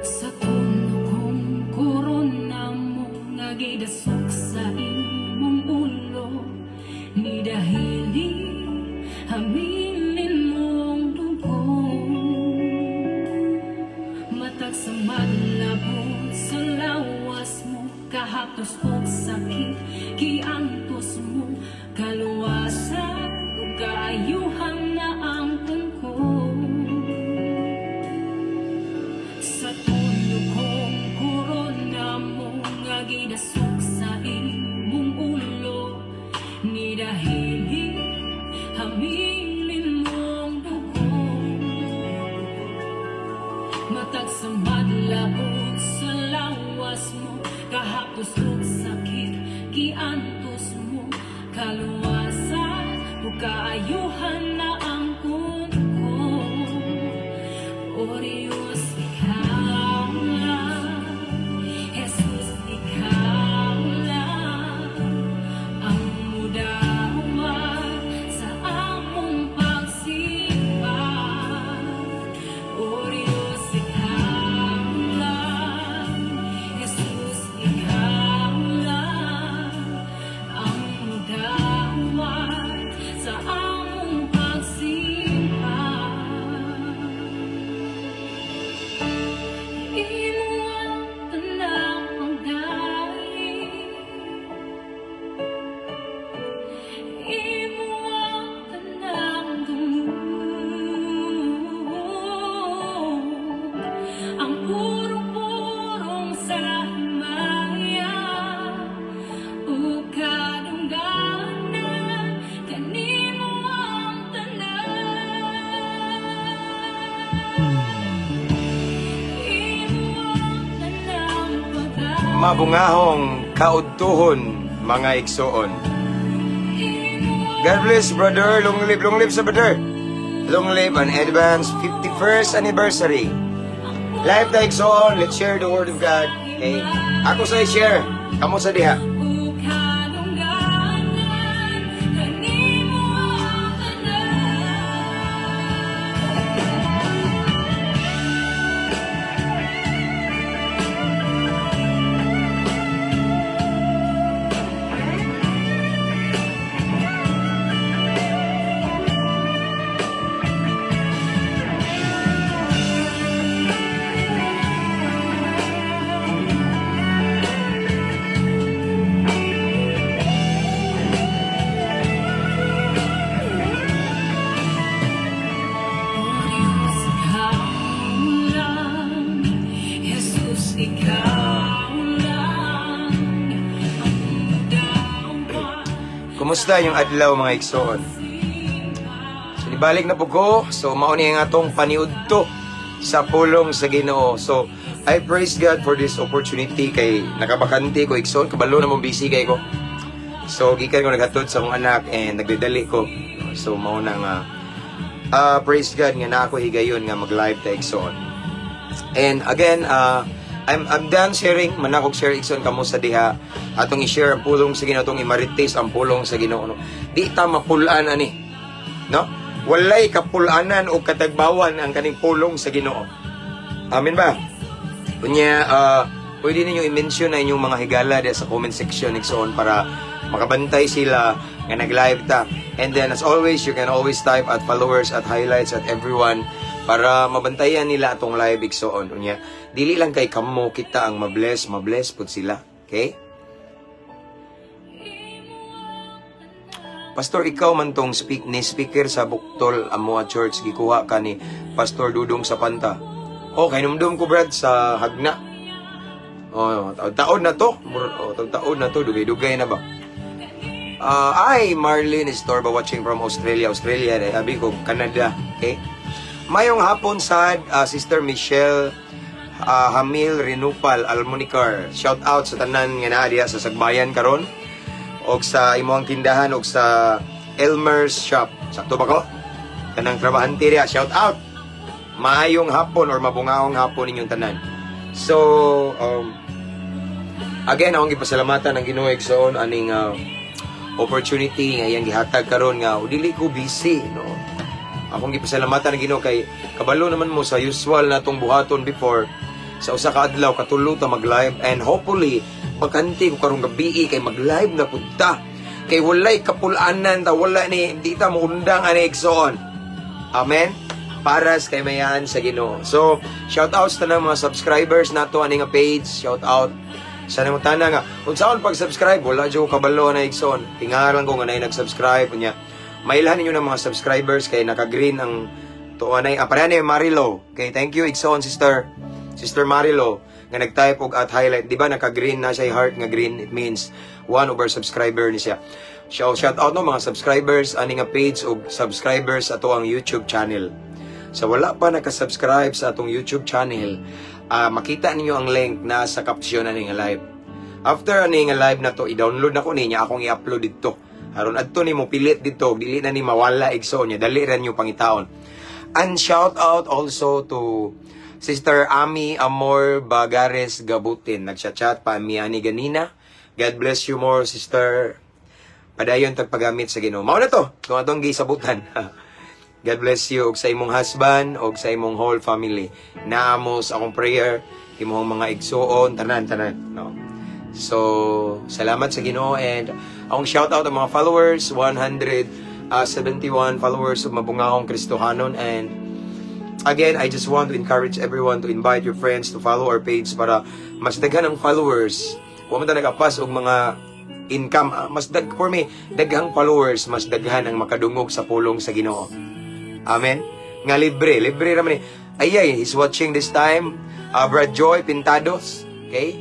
Sa tuno kong korona mo nga gidasok sa imong ulo, ni dahili hamilin mong dugo. Matag sa madlabot sa lawas mo, kahaptos og sakit giantos mo, kaluwasan ug kaayuhan na ang tungkol. Sa tuno kong korona mo nga gidasok sa imong ulo, ni dahili hamilin mong dugo. Matag sa madlaot sa lawas mo, kahaptos og sakit giantos mo, kaluwasan ug kaayuhan na ang kunkon. O Diyos, ikaw lang, Jesus, ikaw lang ang mudawat sa among pagsimba. O Diyos, ikaw lang, Jesus, ikaw lang ang mudawat sa among pagsimba. Imo ang tanang pagdaig, imo ang tanang dungog, ang purong-purong sa himaya ug kadungganan kanimo ang tanan. Imo ang tanang pagdaig. Mabungahong kaudtuhon, mga igsoon. God bless, brother. Long live sa brother. Long live and advance 51st anniversary. Live ta, igsoon. Let's share the word of God. Okay? Ako sa i-share. Kamo sa diha. Ug kadungganan kanimo ang tanan. O Diyos, ikaw lang, Jesus, ikaw lang ang mudawat. Kumusta yung adlaw, mga igsoon? So nibalik na po ko. So mao ni ang atong paniudto sa pulong sa Ginoo. So I praise God for this opportunity kay nakabakante ko, igsoon, kabalo na mong busy kay ko. So gikan ko naghatod sa akong anak and nagdidali ko. So mao na nga praise God nga naa ko higayon nga mag-live ta, igsoon. And again, I'm done sharing. Manakog share, igsoon, kamo sa diha. Atong i-share ang pulong sa Ginoo, atong imarites ang pulong sa Ginoo. No? Di ta mapulaan ani. No? Walay kapulanan o katagbawan ang kaning pulong sa Ginoo. Amen ba? Unya, pwede ninyo i-mention na inyong mga higala diya sa comment section, igsoon, para makabantay sila nga nag-live ta. And then, as always, you can always type at followers, at highlights, at everyone para mabantayan nila atong live, igsoon. Unya, dili lang kay kamo kita ang mabless, mabless pud sila. Okay? Pastor, ikaw man tong speak ni speaker sa Buktol Amoa Church, gikuha ka ni Pastor Dudong sa Panta. Oh, kay numdum ko, Brad, sa Hagna. Oh, taon na to. Oh, taon na to, dugay-dugay na ba? Ay, Marlene Estorba watching from Australia. Australia, eh, abi ko, Canada. Okay? Mayong hapon sad, Sister Michelle Hamil Renupal Almunicar. Shout out sa tanan nga naa diha sa Sagbayan karon og sa imong tindahan og sa Elmer's Shop. Sakto ba ko? Tanang trabahante diha, shout out. Maayong hapon or mabungaong hapon ninyong tanan. So, again, akong gipasalamatan ang Ginoo, igsoon, aning opportunity nga iyang gihatag karon nga dili ko busy, no. Akong gipasalamatan ang Ginoo kay kabalo naman mo sa usual natong buhaton before, sa usa ka adlaw katulo ta mag-live, and hopefully bakante ko karong gabi kay mag-live na pud ta kay walay kapul-anan ta, wala ni di ta moundang ani, igsoon. Amen. Para sa kayamayan sa Ginoo. So, shout out sa tanang mga subscribers nato ani nga page. Shout out sa nang tanan nga unsaon pag-subscribe, wala jud ko kabalo na, igsoon. Tingaran ko nga naay nag-subscribe unya. Mailhan ninyo ng mga subscribers kay naka-green ang tuwa na ah, pareha ni Marilo. Okay, thank you, igsoon, sister. Sister Marilo nga nag-type og @highlight. Di ba naka-green na siya, heart nga green? It means one over subscriber ni siya. Shout, shout out no mga subscribers ani nga page og subscribers ato ang YouTube channel. Sa wala pa naka-subscribe sa atong YouTube channel, makita ninyo ang link na sa caption ani nga live. After ani nga live na to, i-download na ko niya, akong i-upload dito. Aron adto ni mo pilit dito, dili na ni mawala, igsoon niya, dali ra niyo pangitaon. And shout out also to Sister Ami Amor Bagares Gabutin. Nagchat-chat pa mi ani ganina. God bless you more, sister. Padayon tagpagamit sa Ginoo. Mao na to, kung atong gisabutan. God bless you og sa imong husband og sa imong whole family. Naamos akong prayer, imong mga igsuon, tanan tanan, no. So, salamat sa Ginoo and akong shout out ang mga followers, 171 followers of Mabungahong Kristohanon, and again, I just want to encourage everyone to invite your friends to follow our page para mas daghan ang followers. Wa man ta nagapas og mga income. Ah, mas dag for me, daghang followers, mas daghan ang makadungog sa pulong sa Ginoo. Amen. Nga libre, libre ra man ni. Ay ay, he's watching this time. Brad Joy Pintados. Okay?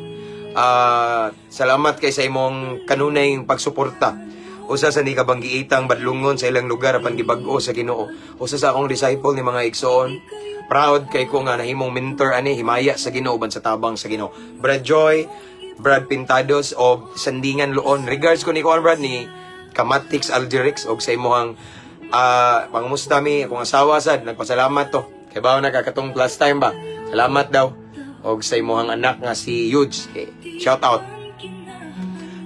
Salamat kay sa imong kanunay pagsuporta. Usa sa ni kabanggiitang badlungon sa ilang lugar apan gibag-o sa Ginoo. Usa sa akong disciple ni mga igsoon. Proud kay ko nga nahimong mentor ani, himaya sa Ginoo ban sa tabang sa Ginoo. Brad Joy, Brad Pintados o Sandingan Loon. Regards ko ni Kuan Brad ni Kamatix Algerix og sa imong pangumusta mi akong asawa sad nagpasalamat to. Kay bawo na kakatong last time ba. Salamat daw og sa imong anak nga si Yudes. Okay. Shout out.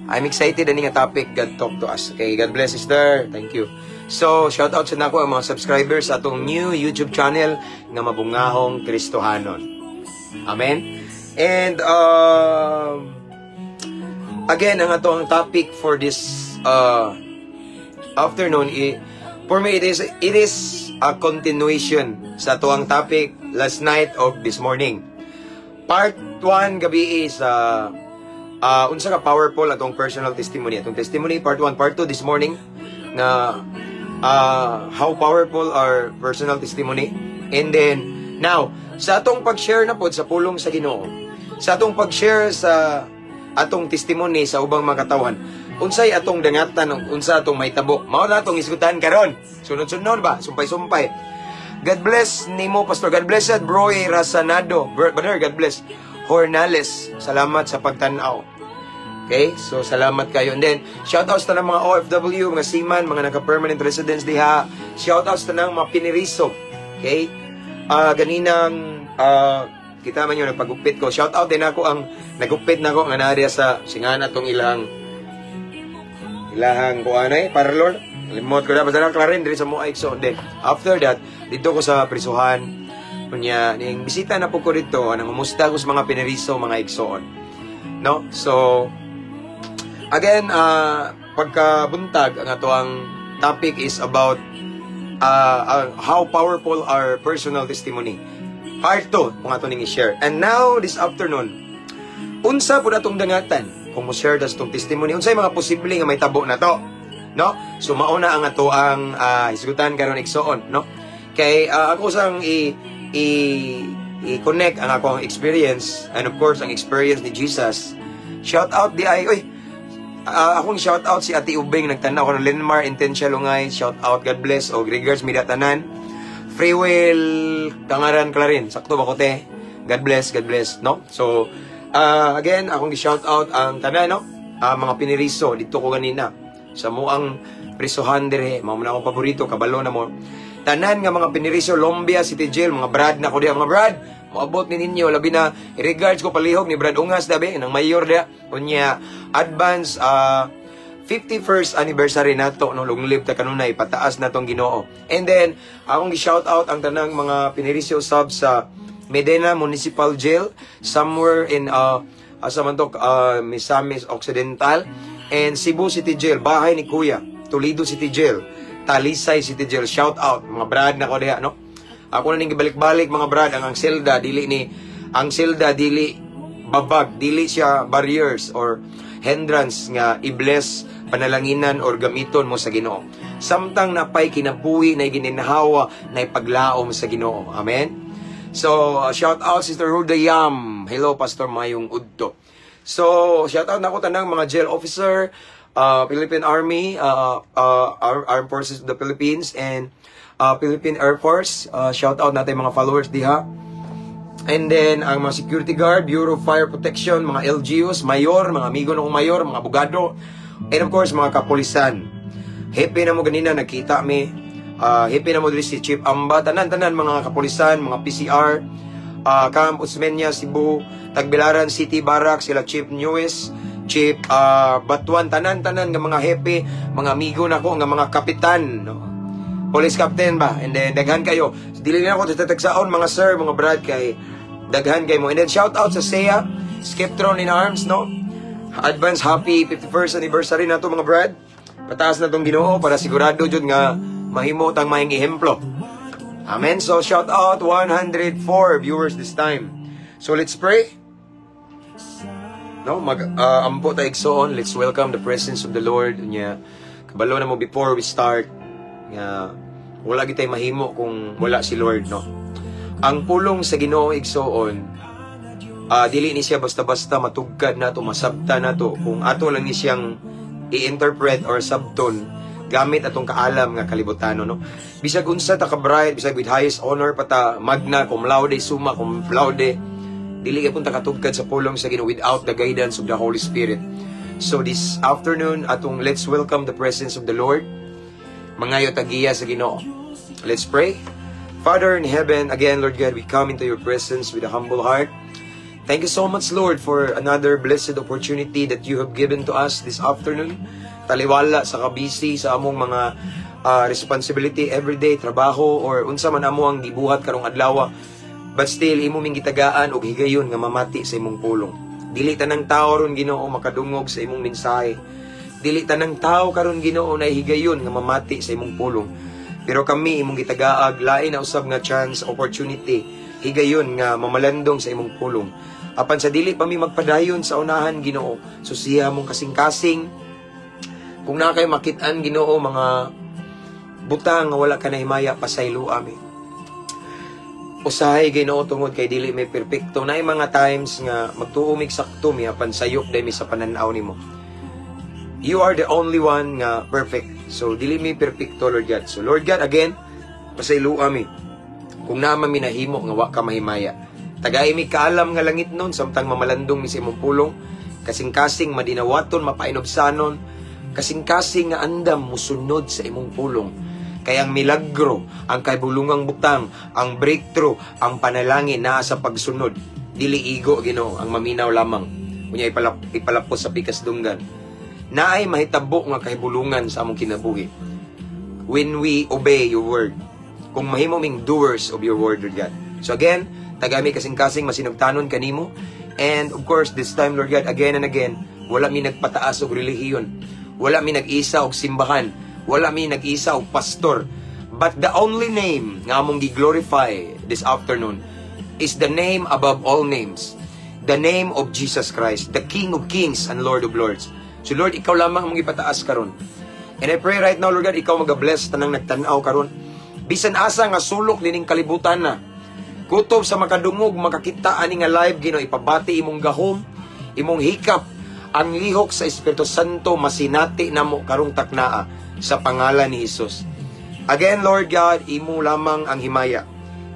I'm excited ani nga topic, God talk to us. Okay, God bless, sister. Thank you. So, shout out sa nako ang mga subscribers sa atong new YouTube channel nga Mabungahong Kristohanon. Amen. And again, ang ato ang topic for this afternoon, for me it is a continuation sa ato ang topic last night of this morning. Part 1 gabi is unsa ka powerful atong personal testimony. Atong testimony part 1, part 2 this morning na how powerful our personal testimony. And then now, sa atong pag-share na pod sa pulong sa Ginoo, sa atong pag-share sa atong testimony sa ubang mga katawhan, unsay atong dangatan ug unsa atong mahitabo? Mao na atong isgutan karon. Sunod-sunod ba? Sumpay-sumpay. God bless nimo, Pastor. God bless sad Broy Rasanado. Brother, God bless. Hornales, salamat sa pagtan-aw. Okay? So, salamat kayo. And then, shout outs ta ng mga OFW, mga seaman, mga naka-permanent residents diha. Shout outs ta ng mga piniriso. Okay? Ganinang, kita man yun, nagpagupit ko. Shout out din ako ang nagupit na ako nga naa sa singan atong ilahang kuan eh, parlor. Limot ko na, basta lang Clarin, diri sa Moaik. So, then, after that, dito ko sa prisuhan. Kunya, ning bisita na po ko dito, nang kumusta ko sa mga piniriso, mga igsoon. No? So, again, pagkabuntag, ang ato ang topic is about how powerful our personal testimony. Part 2, kung ato ning i-share. And now, this afternoon, unsa po atong dangatan kung mo share das tong testimony, unsay mga posible nga may tabo na to, no? So mauna ang ato ang hisgutan karon, igsoon, no? Kay ako sang i i i-connect ang akong experience and of course ang experience ni Jesus. Shout out di ay oy. Akong shout out si Ate Ubing, nagtanaw ko ng Lenmar Intensia Lungay, shout out, God bless og regards mi tanan. Free will Kangaran Clarin, sakto ba ko te? God bless, God bless, no? So, again, akong gi-shout out ang tanan, no? Mga piniriso dito ko ganina sa muang prisuhan dire, mao man akong paborito, kabalo na mo. Tanan nga mga piniriso, Lumbia City Jail, mga brad na ko diya, mga brad, moabot ni ninyo, labi na regards ko palihog ni Brad Ungas dabi, nang mayor diya, unya advance 51st anniversary nato, no? Long live ta kanunay, pataas na tong Ginoo. And then akong gi-shout out ang tanang mga pinirisyo sub sa Medina Municipal Jail somewhere in asa man to, Misamis Occidental and Cebu City Jail, bahay ni Kuya, Toledo City Jail, Talisay City Jail. Shout out mga brad na ko diha, no? Ako na ning gibalik-balik, mga brad, ang selda dili ni ang selda dili babag, dili siya barriers or hindrance nga i-bless, panalanginan or gamiton mo sa Ginoo. Samtang napay kinabuhi na gininhawa na ipaglaom sa Ginoo. Amen. So, shout out Sister Ruda Yam. Hello, Pastor, mayong udto. So, shout out na ako tanang mga jail officer, Philippine Army, Armed Forces of the Philippines, and Philippine Air Force. Shout out natin mga followers diha. And then, ang mga security guard, Bureau of Fire Protection, mga LGUs, mayor, mga amigo na kong mayor, mga abogado, and of course, mga kapulisan. Happy na mo ganina, nakita mi. Happy na mo diri si Chief Amba, tanan-tanan mga kapulisan, mga PCR, Camp Osmeña, Cebu, Tagbilaran City Barracks, sila Chief Newis, Chief Batuan, tanan-tanan nga mga happy, mga amigo nako nga mga kapitan, no? Police captain ba? And then daghan kayo. Dili na ako tatagsaon, mga sir, mga brad, kay daghan kayo mo. And then shout out sa SEA, Skeptron in Arms, no? Advance happy 51st anniversary na to, mga brad. Pataas na tong Ginoo para sigurado jud nga mahimo tang maayong ehemplo. Amen. So shout out 104 viewers this time. So let's pray. No, mag ampo ta, igsoon. Let's welcome the presence of the Lord. Nya kabalo na mo before we start nga wala gitay mahimo kung wala si Lord, no? Ang pulong sa Ginoo, igsoon, dili ni siya basta-basta matugkad nato, masabta nato kung ato lang ni siyang i-interpret or sabton gamit atong kaalam nga kalibotano, no? Bisag unsa ta ka bright, bisag with highest honor pa ta, magna cum laude, summa cum laude, dili kay punta katugkad sa pulong sa Ginoo without the guidance of the Holy Spirit. So this afternoon, atong let's welcome the presence of the Lord. Mangayo ta giya sa Ginoo. Let's pray. Father in heaven, again, Lord God, we come into your presence with a humble heart. Thank you so much, Lord, for another blessed opportunity that you have given to us this afternoon. Taliwala sa kabisi sa among mga responsibility everyday, trabaho, or unsa man amo ang gibuhat karong adlaw. But still, imo ming gitagaan og higayon nga mamati sa imong pulong. Dili tanang tao ron, Ginoo, makadungog sa imong mensahe. Dili tanang tao karon, Ginoo, na higayon nga mamati sa imong pulong. Pero kami imong gitagaag lain na usab nga chance, opportunity, higayon nga mamalandong sa imong pulong. Apan sa dili pa mi magpadayon sa unahan, Ginoo, susiha mong kasing-kasing. Kung naa kay makit-an, Ginoo, mga butang nga wala ka nahimaya, pasayloa mi. Usahay, Ginoo, tungod kay dili mi perpekto, naay mga times nga magtuo mig sakto mi apan sayop dai mi sa pananaw nimo. You are the only one nga perfect. So dili mi perpekto, Lord God. So Lord God, again, pasayloa mi. Kung naa man mi nahimo nga wa ka mahimaya. Tagai mi kaalam nga langit nun samtang mamalandong mi sa imong pulong, kasing-kasing madinawaton, mapainubsanon, kasing-kasing nga andam musunod sa imong pulong. Kay ang milagro, ang kahibulungang butang, ang breakthrough, ang panalangin naa sa pagsunod. Dili igo, Ginoo, ang maminaw lamang. Unya ipalapos sa pikas dunggan. Naay mahitabo nga kahibulungan sa among kinabuhi when we obey your word. Kung mahimo ming doers of your word, Lord God. So again, tagami kasing-kasing masinugtanon kanimo. And of course, this time, Lord God, again and again, wala mi nagpataas og relihiyon. Wala mi nag-isa og simbahan. Wala mi nag-isa og pastor. But the only name nga among gi-glorify this afternoon is the name above all names. The name of Jesus Christ, the King of Kings and Lord of Lords. So Lord, ikaw lamang among ipataas karon. And I pray right now, Lord God, ikaw mag-bless tanang nagtan-aw karon. Bisan asa nga sulok nining kalibutan na. Kutob sa makadungog, makakita ani nga live, Ginoo, ipabati imong gahom, imong hikap, ang lihok sa Espiritu Santo masinati namo karong taknaa sa pangalan ni Hesus. Again, Lord God, imo lamang ang himaya.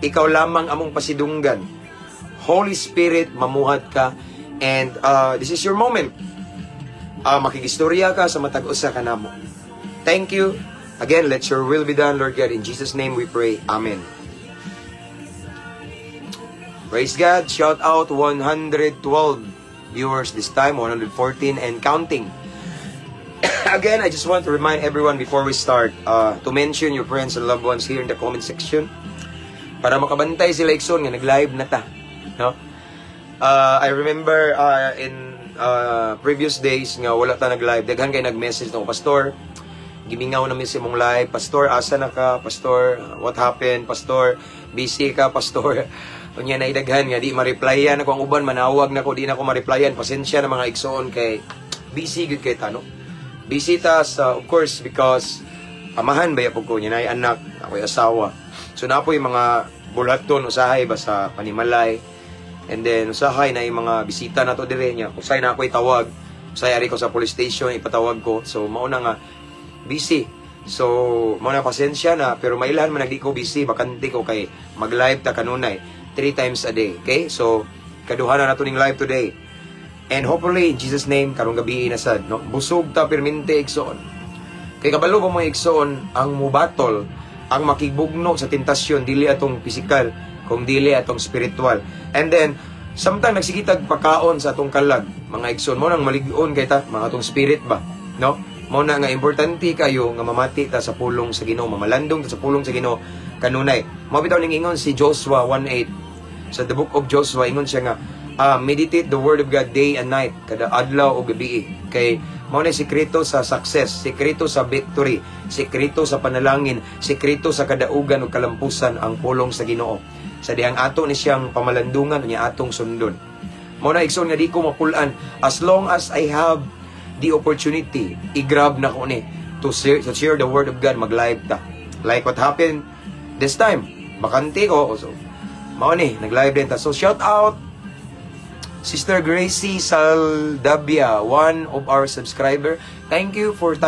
Ikaw lamang among pasidunggan. Holy Spirit, mamuhat ka and this is your moment. Makigistorya ka sa matag usa ka namo. Thank you. Again, let your will be done, Lord God. In Jesus' name we pray. Amen. Praise God. Shout out 112 viewers this time, 114 and counting. Again, I just want to remind everyone before we start to mention your friends and loved ones here in the comment section para makabantay sila, igsoon, nga nag-live na ta. No? I remember in previous days nga wala ta nag-live, daghan kay nag-message na ko, "Pastor, gimingaw na mi sa imong live. Pastor, asa na ka? Pastor, what happened? Pastor, busy ka, Pastor?" Unya na idaghan nga di ma-replyan ako. Ang uban manawag na ko, di na ko ma-replyan. Pasensya na, mga igsoon, kay busy gud kay ta, no? Busy ta sa, of course, because amahan baya pud ko niya, naay anak, ako'y asawa. So naa poy mga bulaton usahay ba sa panimalay. And then usahay na yung mga bisita na to dire niya. Usahay na ako'y tawag. Usahay ari ko sa police station ipatawag ko. So mao na nga busy. So mao na, pasensya na, pero mailhan man nagdi ko busy, bakante ko kay mag-live ta kanunay three times a day. Okay? So kaduha na nato ning live today. And hopefully in Jesus' name karong gabi na sad, no? Busog ta permente, igsoon. Kay kabalo ba, mga igsoon, ang mubatol, ang makigbugno sa tentasyon, dili atong pisikal, kung dili atong spiritual. And then, samtang nagsigitag pakaon sa atong kalag, mga igsoon, mao nang malig-on kay ta, mga atong spirit ba, no? Mao na nga importante kayo nga mamati ta sa pulong sa Ginoo, mamalandong ta sa pulong sa Ginoo kanunay. Mao bitaw ning ingon si Joshua 1:8. Sa the book of Joshua, ingon siya nga meditate the word of God day and night, kada adlaw o gabi. Kay mao na sikreto sa success, sikreto sa victory, sikreto sa panalangin, sikreto sa kadaugan o kalampusan ang pulong sa Ginoo. Sa dihang ato ni siyang pamalandungan unya atong sundon. Mao na, igsoon, nga di ko mapulan. As long as I have the opportunity, i-grab na ko ni to share the word of God, mag-live ta. Like what happened this time. Bakante ko. So, mao ni, nag-live din ta. So, shout out Sister Gracie Saldabia, one of our subscriber. Thank you for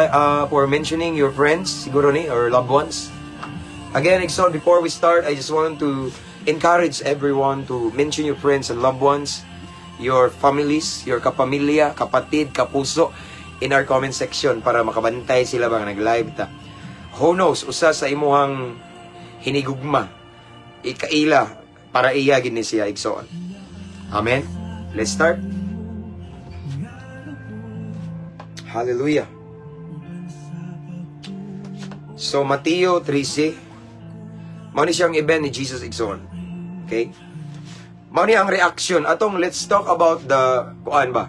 mentioning your friends, siguro ni, or loved ones. Again, igsoon, before we start, I just want to encourage everyone to mention your friends and loved ones, your families, your kapamilya, kapatid, kapuso in our comment section para makabantay sila bang nag-live ta. Who knows, usa sa imuhang hinigugma, ikaila, para iya gini siya, igsoon. Amen? Let's start. Hallelujah. So, Mateo 13, mao ni siyang event ni Jesus, igsoon. Okay? Mao ni ang reaction. Atong let's talk about the, kuan ba?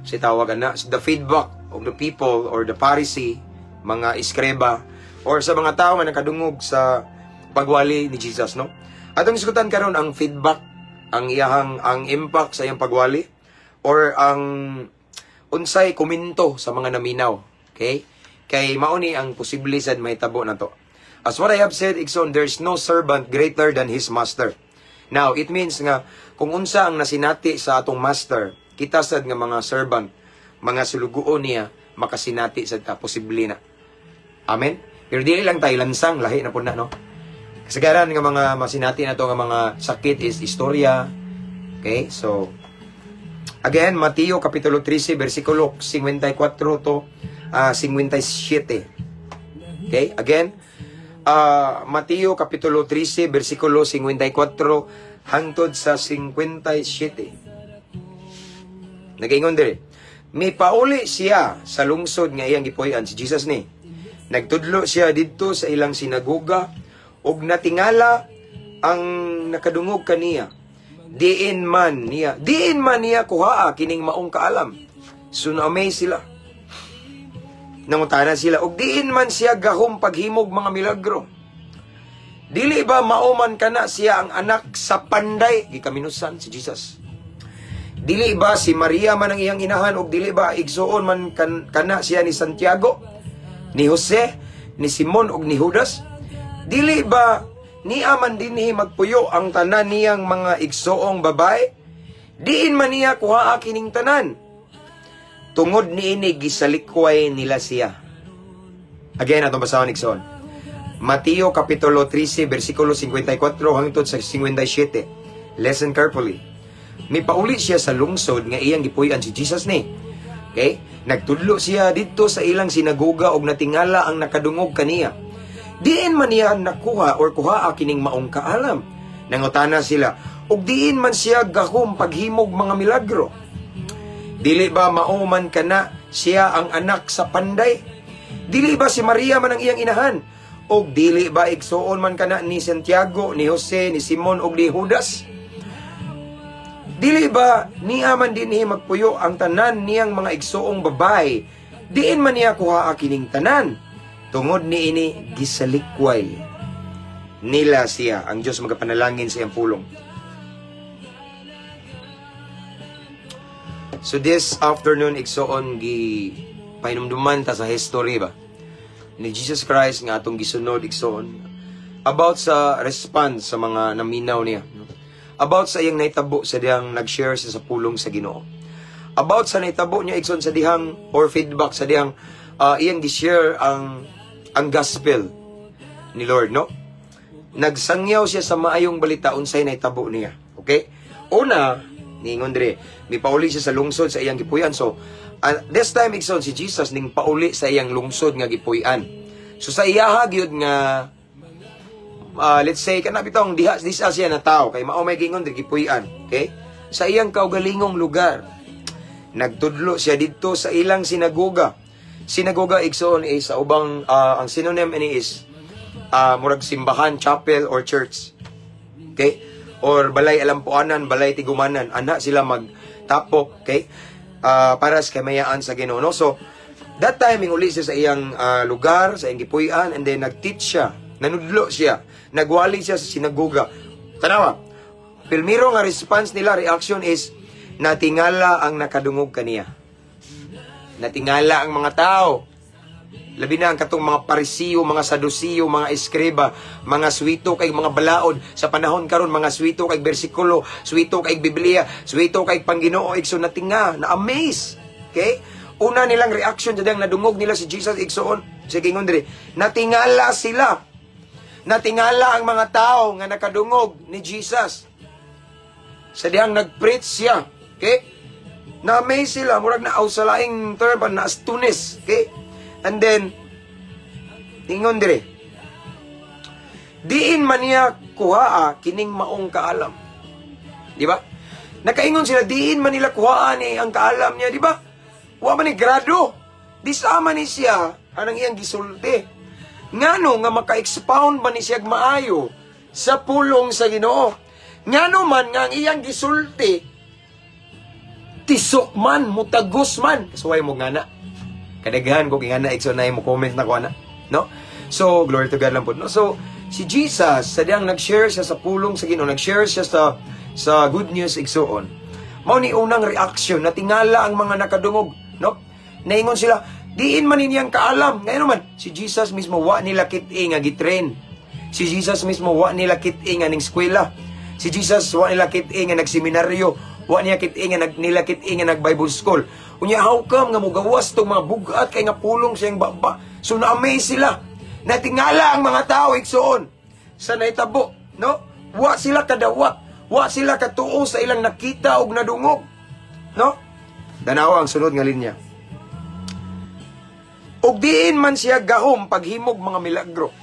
Si tawagan na, the feedback of the people or the Pharisee, mga eskreba, or sa mga tao nga nakadungog sa pagwali ni Jesus, no? Atong isgutan karon ang feedback, ang iyahang ang impact sa iyang pagwali or ang unsay komento sa mga naminaw. Okay? Kay mao ni ang posible sad mahitabo na to. As what I have said, igsoon, there's no servant greater than his master. Now, it means nga kung unsa ang nasinati sa atong master, kita sad nga mga servant, mga sulugoon niya, makasinati sad ta, posible na. Amen? Pero dili lang tayo lansang, lahi na po na, no? Kasagaran nga mga masinati na to nga mga sakit is istorya. Okay? So, again, Mateo Kapitulo 13, versikulo 54 to 57. Okay? Again, Mateo Kapitulo 13, versikulo 54 hangtod sa 57. Nagaingon dire. Mipauli siya sa lungsod nga iyang gipuy-an, si Jesus ni. Nagtudlo siya didto sa ilang sinagoga ug natingala ang nakadungog kaniya. Diin man niya kuhaa kining maong kaalam? So na-amaze sila. Nangutana sila, og diin man siya gahom paghimog mga milagro? Dili ba mao man kana siya ang anak sa panday? Gikaminusan si Jesus. Dili ba si Maria man ang iyang inahan ug dili ba igsuon man kana siya ni Santiago, ni Jose, ni Simon ug ni Judas? Dili ba niya man dinhi magpuyo ang tanan niyang mga igsoong babae? Diin man niya kuhaa kining tanan? Tungod niini gisalikway nila siya. Again, atong basahon, igsoon. Mateo Kapitulo 13, versikulo 54 hangtod sa 57. Listen carefully. Mipauli siya sa lungsod nga iyang gipuy-an. Si Jesus ni. Okay? Nagtudlo siya didto sa ilang sinagoga og natingala ang nakadungog kaniya. "Diin man niya nakuha or kuhaa kining maong kaalam?" nangutana sila. "Ug diin man siya gahom paghimog mga milagro? Dili ba mao man kana siya ang anak sa panday? Dili ba si Maria man ang iyang inahan? Og dili ba igsuon man kana ni Santiago, ni Jose, ni Simon ug ni Judas? Dili ba niya man dinhi magpuyo ang tanan niyang mga igsuong babae? Diin man niya kuha kining tanan?" Tungod niini, gisalikway nila siya. Ang Diyos magapanalangin sa iyang pulong. So this afternoon, igsoon, gi pahinumduman ta sa history ba ni Jesus Christ nga atong gisunod, igsoon, about sa response sa mga naminaw niya, no? About sa iyang nahitabo sa dihang nag-share siya sa pulong sa Ginoo. About sa nahitabo niya, igsoon, sa dihang or feedback sa dihang iyang gi-share ang gospel ni Lord, no? Nagsangyaw siya sa maayong balita, unsay nahitabo niya. Okay? Una, niingon dire, mipauli siya sa lungsod sa iyang gipuy-an. So, this time, igsoon, si Jesus ning pauli sa iyang lungsod nga gipuy-an. So sa iyaha gyud nga let's say kana bitong diha disa siya na tao kay mao may gingon diri, gipuy-an, okay? Sa iyang kaugalingong lugar. Nagtudlo siya didto sa ilang sinagoga. Sinagoga, igsoon, is sa ubang ang synonym ini is murag simbahan, chapel or church. Okay? Or balay alampuanan, balay tigumanan, ana sila magtapok, okay? Para sa kamayaan sa Ginoo, no? So that time uli siya sa iyang lugar, sa iyang gipuy-an, and then nag-teach siya, nanudlo siya, nagwali siya sa sinagoga. Tanawa. Primero nga response nila, reaction is natingala ang nakadungog kaniya. Natingala ang mga tao. Labi na ang katong mga Parisiyo, mga Sadusiyo, mga Eskriba, mga swito kay mga balaod sa panahon karon, mga swito kay bersikulo, swito kay Biblia, swito kay Pangginoo, igsoon, natinga, na amaze. Okay? Una nilang reaction sa nadungog nila si Jesus, igsoon, sige, ingon diri, natingala sila. Natingala ang mga tao nga nakadungog ni Jesus sa dihang nag-preach siya. Okay? Na-amaze sila, murag na sa laing term, na astonished. Okay? And then, ingon dire, "Diin man niya kuhaa kining maong kaalam?" Di ba? Nakaingon sila, diin man nila kuhaa ni ang kaalam niya, di ba? Wa man ni grado. Di sama ni siya anang iyang gisulti. Ngano nga maka-expound man ni siya maayo sa pulong sa Ginoo? Ngano man nga ang iyang gisulti tisok man, mutagos man? Kasuway mo nga na. Kadaghan ko nga na, igsoon, na mo comment na ko ana, no? So glory to God lang po, no? So si Jesus, sa diyang nag-share siya sa pulong sa Ginoo, nag-share siya sa good news, igsoon. Mao ni unang reaction, natingala ang mga nakadungog, no? Naingon sila, "Diin man niyang kaalam?" Ngayon man, si Jesus mismo wa nila kit-i nga gitrain. Si Jesus mismo wa nila kit-i nga ning eskwela. Si Jesus wa nila kit-i nga nagseminaryo. Wa niya kit-i nga nag nila kit-i nga nag Bible school. Unya how come nga mugawas tong mga bugat kay nga pulong siyang baba? So na-amaze sila. Natingala ang mga tao, igsoon, sa nahitabo, no? Wa sila kadawat. Wa sila katuo sa ilang nakita og nadungog. No? Danawa ang sunod nga linya. "Ug diin man siya gahom paghimog mga milagro?"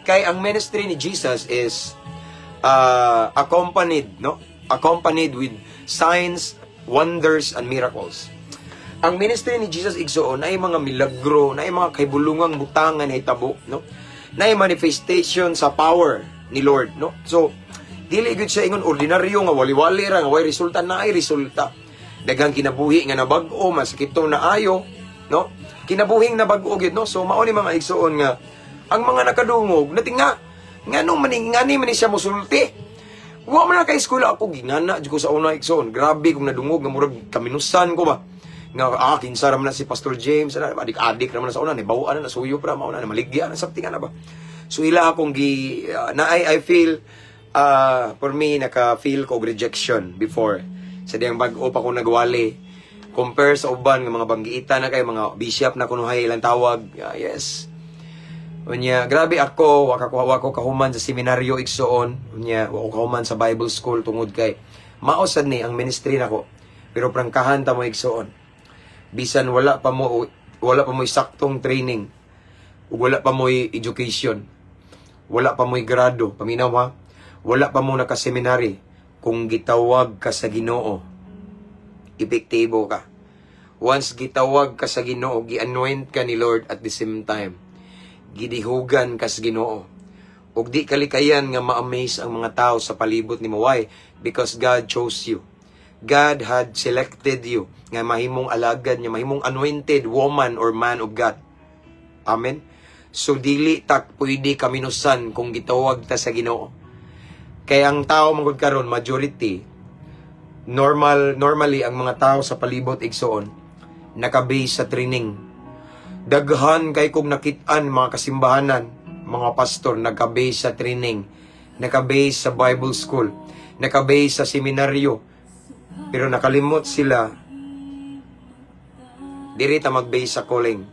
Kay ang ministry ni Jesus is accompanied, no? Accompanied with signs, wonders, and miracles. Ang ministry ni Jesus, igsoon, ay mga milagro, na ay mga kahibulungang butang nga nahitabo, no? Na ay manifestation sa power ni Lord, no? So, dili gyud siya ingon ordinaryo nga wali-wali ra nga way resulta. Na ay resulta. Daghang kinabuhi nga nabag-o, masakito na ayo, no? Kinabuhing nabag-o gyud, no? So mao ni, mga igsoon, nga ang mga nakadungog natinga, ngano man ngani man ni siya musulti? Wa man na kay eskwela. Ako gingana jud ko sa una, igsoon. Grabe kung nadungog nga murag kaminusan ko ba. Nga kinsa ra man na si Pastor James, ana, adik-adik naman na sa una, ni bawaan na nasuyo pra mao na maligya na something ana ba. So ila akong gi na I feel for me naka-feel ko og rejection before. Sa diyang bag-o pa ko nagwali compare sa uban nga mga banggiita na kay mga bishop na kunuhay ilang tawag. Yes. Unya, grabe ako, waka ko wako kahuman sa seminaryo, igsoon. Unya, wa ko kahuman sa Bible school tungod kay Mao sad ni ang ministry nako. Pero prangkahan ta mo, igsuon. Bisan wala pa mo saktong training ug wala pa mo education. Wala pa mo'y grado, paminaw ha. Wala pa mo nakaseminary. Kung gitawag ka sa Ginoo, epektibo ka. Once gitawag ka sa Ginoo, gi-anoint ka ni Lord at the same time. Gidihugan ka sa Ginoo. Ug di kalikayan nga ma-amaze ang mga tao sa palibot nimo. Why? Because God chose you. God had selected you nga mahimong alagad niya, mahimong anointed woman or man of God. Amen. So dili ta pwede kaminusan kung gitawag ta sa Ginoo. Kaya ang tao manggod karon, majority, normally ang mga tao sa palibot, igsuon, nakabase sa training. Daghan kay kong nakit-an mga kasimbahanan, mga pastor nagka-base sa training, naka-base sa Bible school, naka-base sa seminaryo. Pero nakalimot sila, diri ta mag-base sa calling.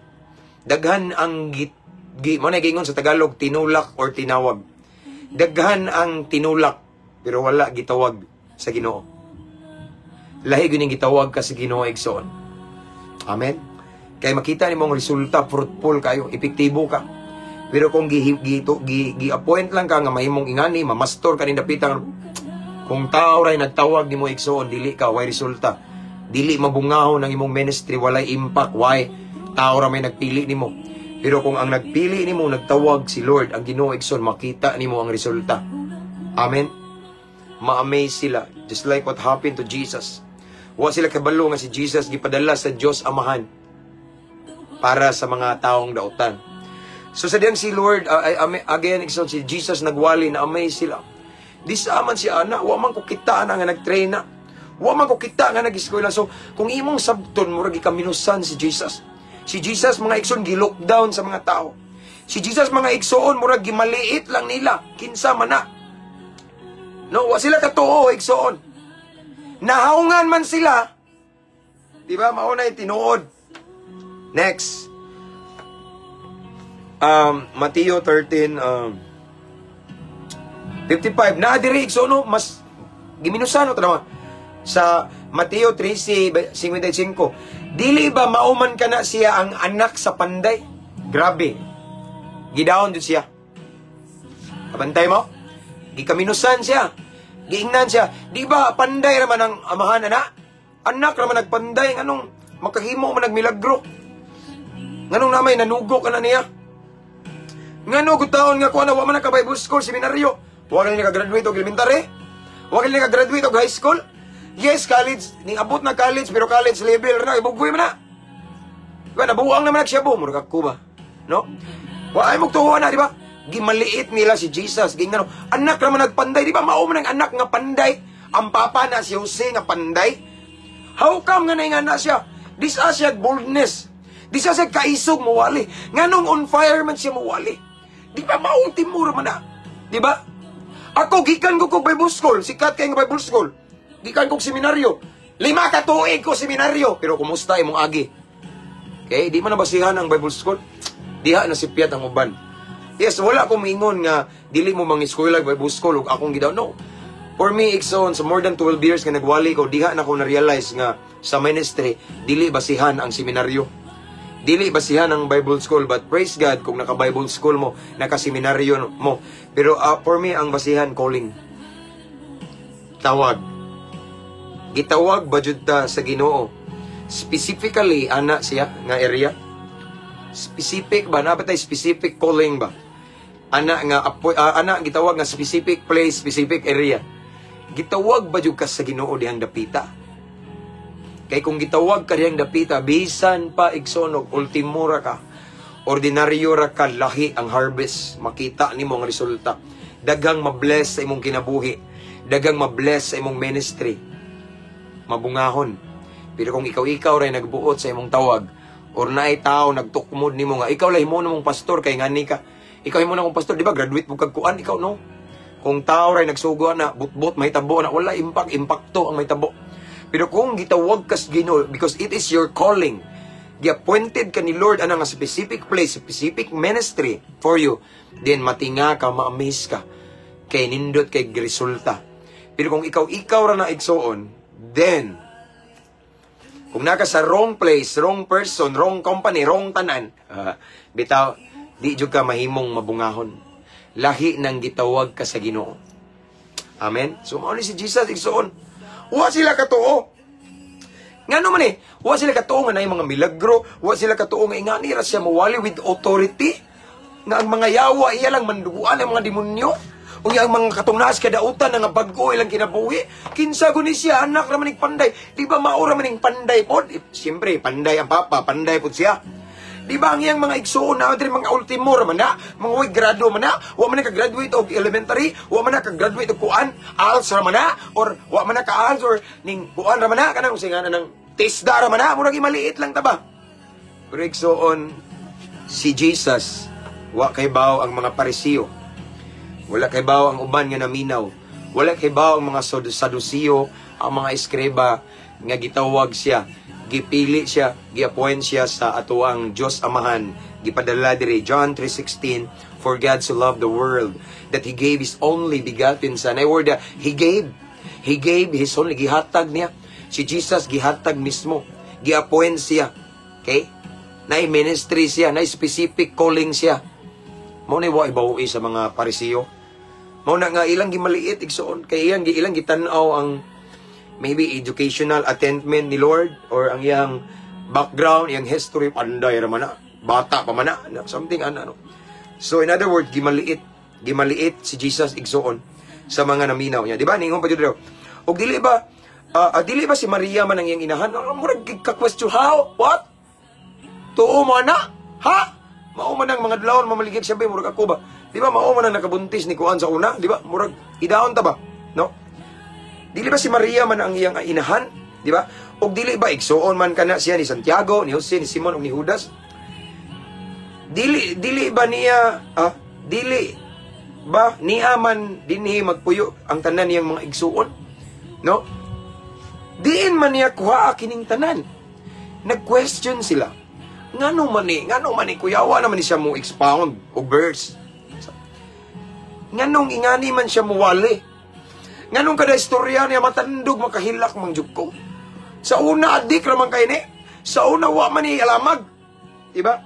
Daghan ang gi, gi mo na gingon sa Tagalog, tinulak or tinawag. Daghan ang tinulak pero wala gitawag sa Ginoo. Lahi gyud ning gitawag ka sa Ginoo, igsoon. Amen. Kay makita nimo ang resulta, fruitful kayo, epektibo ka. Pero kung gi, gi, gi, gi-appoint lang ka nga mahimong ingani, mamastor ka ni dapitang, kung tao ray nagtawag nimo, igsoon, dili ka way resulta. Dili mabungahon ang imong ministry, walay impact. Why? Tao ra may nagpili nimo. Pero kung ang nagpili nimo, nagtawag si Lord, ang Ginoo, igsoon, makita nimo ang resulta. Amen. Ma-amaze sila just like what happened to Jesus. Wa sila kabalo nga si Jesus gipadala sa Dios Amahan para sa mga taong dautan. So sa diyang si Lord, again, igsoon, si Jesus nagwali na amaze sila. Di sa man si ana, wa man ko kita na nga nag-train na. Wa man ko kita nga nag-eskwela. So kung imong sabton, murag gikaminusan si Jesus. Si Jesus, mga igsoon, gi-look down sa mga tao. Si Jesus, mga igsoon, murag gimaliit lang nila. Kinsa man na. No, wa sila katuo, igsoon. Nahaungan man sila. Di ba? Mao na yung tinuod. Next. Mateo 13, 55. Na diri, igsoon, no, mas giminusan no tanawa. Sa Mateo 13:55. Dili ba mauman ka na siya ang anak sa panday? Grabe. Gidaon jud siya. Kabantay mo? Gikaminusan siya. Giingnan siya. Di ba panday raman ang amahan ana? Anak raman nagpanday, nganong makahimo man nagmilagro? Nganong namay nanugo ka na niya? Ngano gutaon nga kuan, wa man naka Bible school, seminaryo? Wa ka naka-graduate og elementary? Wa ka naka-graduate og high school? Yes, college, ning abot na college pero college level ra, ibugoy man na. Di ba, nabuang naman nagsiyabo, murag ako ba? No? Wa ay magtuwa na, di ba? Gimaliit nila si Jesus. Gingano, anak raman nagpanday, di ba? Mao man ang anak nga panday. Ang papa na si Jose nga panday. How come nga naingana siya? This siya boldness. Di siya siya kaisog muwali. Nganong on fire man siya muwali? Di ba maong timur man na? Di ba? Ako, gikan ko kog Bible school. Sikat kay nga Bible school. Gikan kog seminaryo. 5 ka tuig ko seminaryo. Pero kumusta imong agi? Okay, di man nabasihan ang Bible school. Diha na sipyat ang uban. Yes, wala ko mingon nga dili mo mang-eskwela Bible school ug akong gidaw. No. For me, igsoon, sa more than 12 years nga nagwali ko, diha na ko na-realize nga sa ministry, dili basihan ang seminaryo. Dili basihan ang Bible school, but praise God kung naka-Bible school mo, naka-seminaryo mo. Pero for me, ang basihan, calling. Tawag. Gitawag ba jud ta sa Ginoo? Specifically, ana siya nga area. Specific ba? Naa ba tay specific calling ba? Ana nga ana gitawag nga specific place, specific area. Gitawag ba jud ka sa Ginoo dihang dapita? Kay kung gitawag ka dihang dapita, bisan pa, igsoon, og ultimo ra ka, ordinaryo ra ka, lahi ang harvest, makita nimo ang resulta. Daghang mabless sa imong kinabuhi, daghang mabless sa imong ministry. Mabungahon. Pero kung ikaw-ikaw ray nagbuot sa imong tawag, or naay tao nagtukmod nimo nga ikaw lang himo na mong pastor kay ngani ka. Ikaw himo na mong pastor, di ba? Graduate mo kag kuan, ikaw no. Kung tao ray nagsugo na, butbot mahitabo na, wala impact, impakto ang mahitabo. Pero kung gitawag ka sa Ginoo because it is your calling, gi-appointed ka ni Lord ana nga specific place, specific ministry for you, then matinga ka, ma-amaze ka. Kay nindot kay resulta. Pero kung ikaw-ikaw ra na, igsuoon, then, kung naka sa wrong place, wrong person, wrong company, wrong tanan, bitaw, di jud ka mahimong mabungahon. Lahi nang gitawag ka sa Ginoo. Amen? So, mao ni si Jesus, igsuon. Wa sila katuo. Ngano man eh, wa sila katuo nga naay mga milagro, wa sila katuo nga ingani ra siya mawali with authority, nga ang mga yawa iya lang manduguan ang mga demonyo. Unya ang mga katong naas kadautan nga bag-o ilang kinabuhi. Kinsa guni siya, anak ra man ning panday? Di ba mao ra man ning panday pod? Eh, siyempre, panday ang papa, panday pod siya. Di ba ang iyang mga igsuon na diri mga ultimo ra man na, mga way grado man na, wa man na ka-graduate og elementary, wa man na ka-graduate og kuan, ALS ra man na, or wa man na ka-ALS or ning kuan ra man na, kanang unsay nga nang TESDA ra man na, murag maliit lang ta ba. Pero igsuon, si Jesus, wa kay baw ang mga Parisiyo. Wala kay baw ang uban nga naminaw. Wala kay baw ang mga Sadusiyo, ang mga eskreba nga gitawag siya, gipili siya, gi-appoint siya sa atoang Dios Amahan, gipadala diri. John 3:16, "For God so loved the world that he gave his only begotten son." Ay word, he gave. He gave his only, gihatag niya. Si Jesus gihatag mismo. Gi-appoint siya. Okay? Na ministry siya, na specific calling siya. Mao ni wa ibawi sa mga Parisiyo. Mao na nga ilang gimaliit, igsuon, kay ilang gitan-aw ang maybe educational attainment ni Lord or ang iyang background, iyang history, panday ra man na, bata pa man na, something ana, no. So in other words, gimaliit, gimaliit si Jesus, igsuon, sa mga naminaw niya. Di ba? Ningon pa jud. Og dili ba si Maria man ang iyang inahan? Murag ka-question, how? What? Tuo mo na? Ha? Mao man ang mga dlawon mamaligid siya ba, murag ako ba? Di ba mao man ang nakabuntis ni kuan sa una? Di ba? Murag idaon ta ba? No? Dili ba si Maria man ang iyang inahan? Di ba? Og dili ba igsuon man kana siya ni Santiago, ni Jose, ni Simon ug ni Judas? Dili ba niya dili ba niya man dinhi magpuyo ang tanan niyang mga igsuon? No? Diin man niya kuha kining tanan? Nag-question sila. Ngano man ni, ngano man ni kuyawa naman ni siya mo expound og verse. Nganong ingani man siya muwali? Nganong kada istorya niya matandog, makahilak mang jud ko? Sa una adik ra man kay ni. Sa una wa man ni alamag. Diba?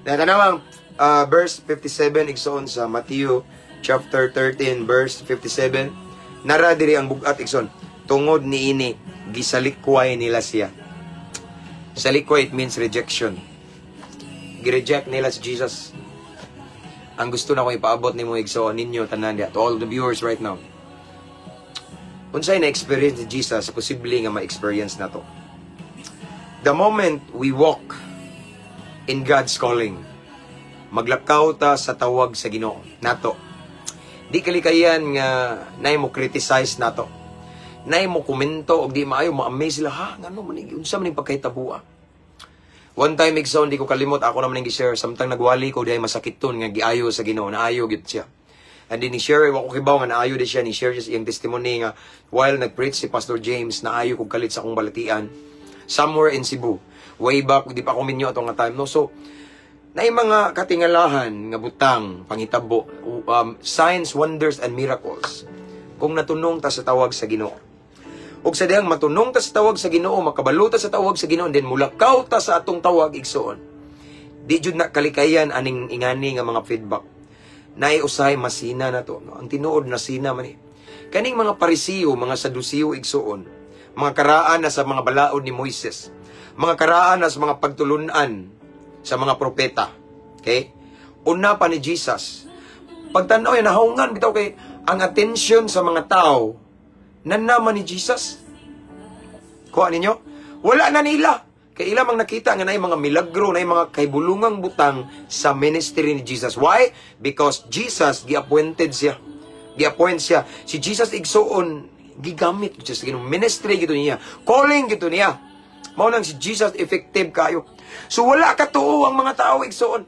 Natanawang verse 57, igsoon, sa Matthew chapter 13 verse 57. Nara diri ang bugat, igsoon. Tungod niini gisalikway nila siya. Salikway, it means rejection. Gi-reject nila si Jesus. Ang gusto na ko ipaabot nimo, igsoon, ninyo tanan diha, to all the viewers right now. Unsay na experience ni Jesus, posible nga ma-experience na to. The moment we walk in God's calling, maglakaw ta sa tawag sa Ginoo nato. Di kalikayan nga nay mo criticize nato. Nay mo komento og di maayo, ma-amaze sila, ha, ngano man ni, unsa man ning pagkahitaboa? One time, igsoon, di ko kalimot, ako naman ning gi-share samtang nagwali ko dihay masakiton nga giayo sa Ginoo, naayo gyud siya. And then ni share, wa ko kibaw nga naayo di siya, ni share siya sa iyang testimony nga while nag-preach si Pastor James, naayo kog kalit sa akong balatian somewhere in Cebu. Way back, di pa ako minyo atong nga time, no? So, naay mga katingalahan nga butang, panghitabo, signs, wonders, and miracles kung natunong ta sa tawag sa Ginoo. Ug sa dihang matunong ta sa tawag sa Ginoo, makabalo ta sa tawag sa Ginoo, then mulakaw ta sa atong tawag, igsuon. Di jud na kalikayan aning ingani nga mga feedback. Naay usahay masina na to. No? Ang tinuod na sina man eh. Kaning mga Parisiyo, mga Sadusiyo, igsuon, mga karaan na sa mga balaod ni Moises, mga karaan na sa mga pagtulunan sa mga propeta. Okay? Una pa ni Jesus. Pagtanaw yan, nahungan bitaw kay ang attention sa mga tao nanaman ni Jesus. Kuha ninyo? Wala na nila. Kay ila mang nakita nga naay mga milagro, naay mga kaybulungang butang sa ministry ni Jesus. Why? Because Jesus, gi-appointed siya. Gi-appoint siya. Si Jesus, igsuon, gigamit siya sa Ginoo. Ministry gito niya. Calling gito niya. Mao nang si Jesus effective kayo. So wala katuo ang mga tao, igsuon.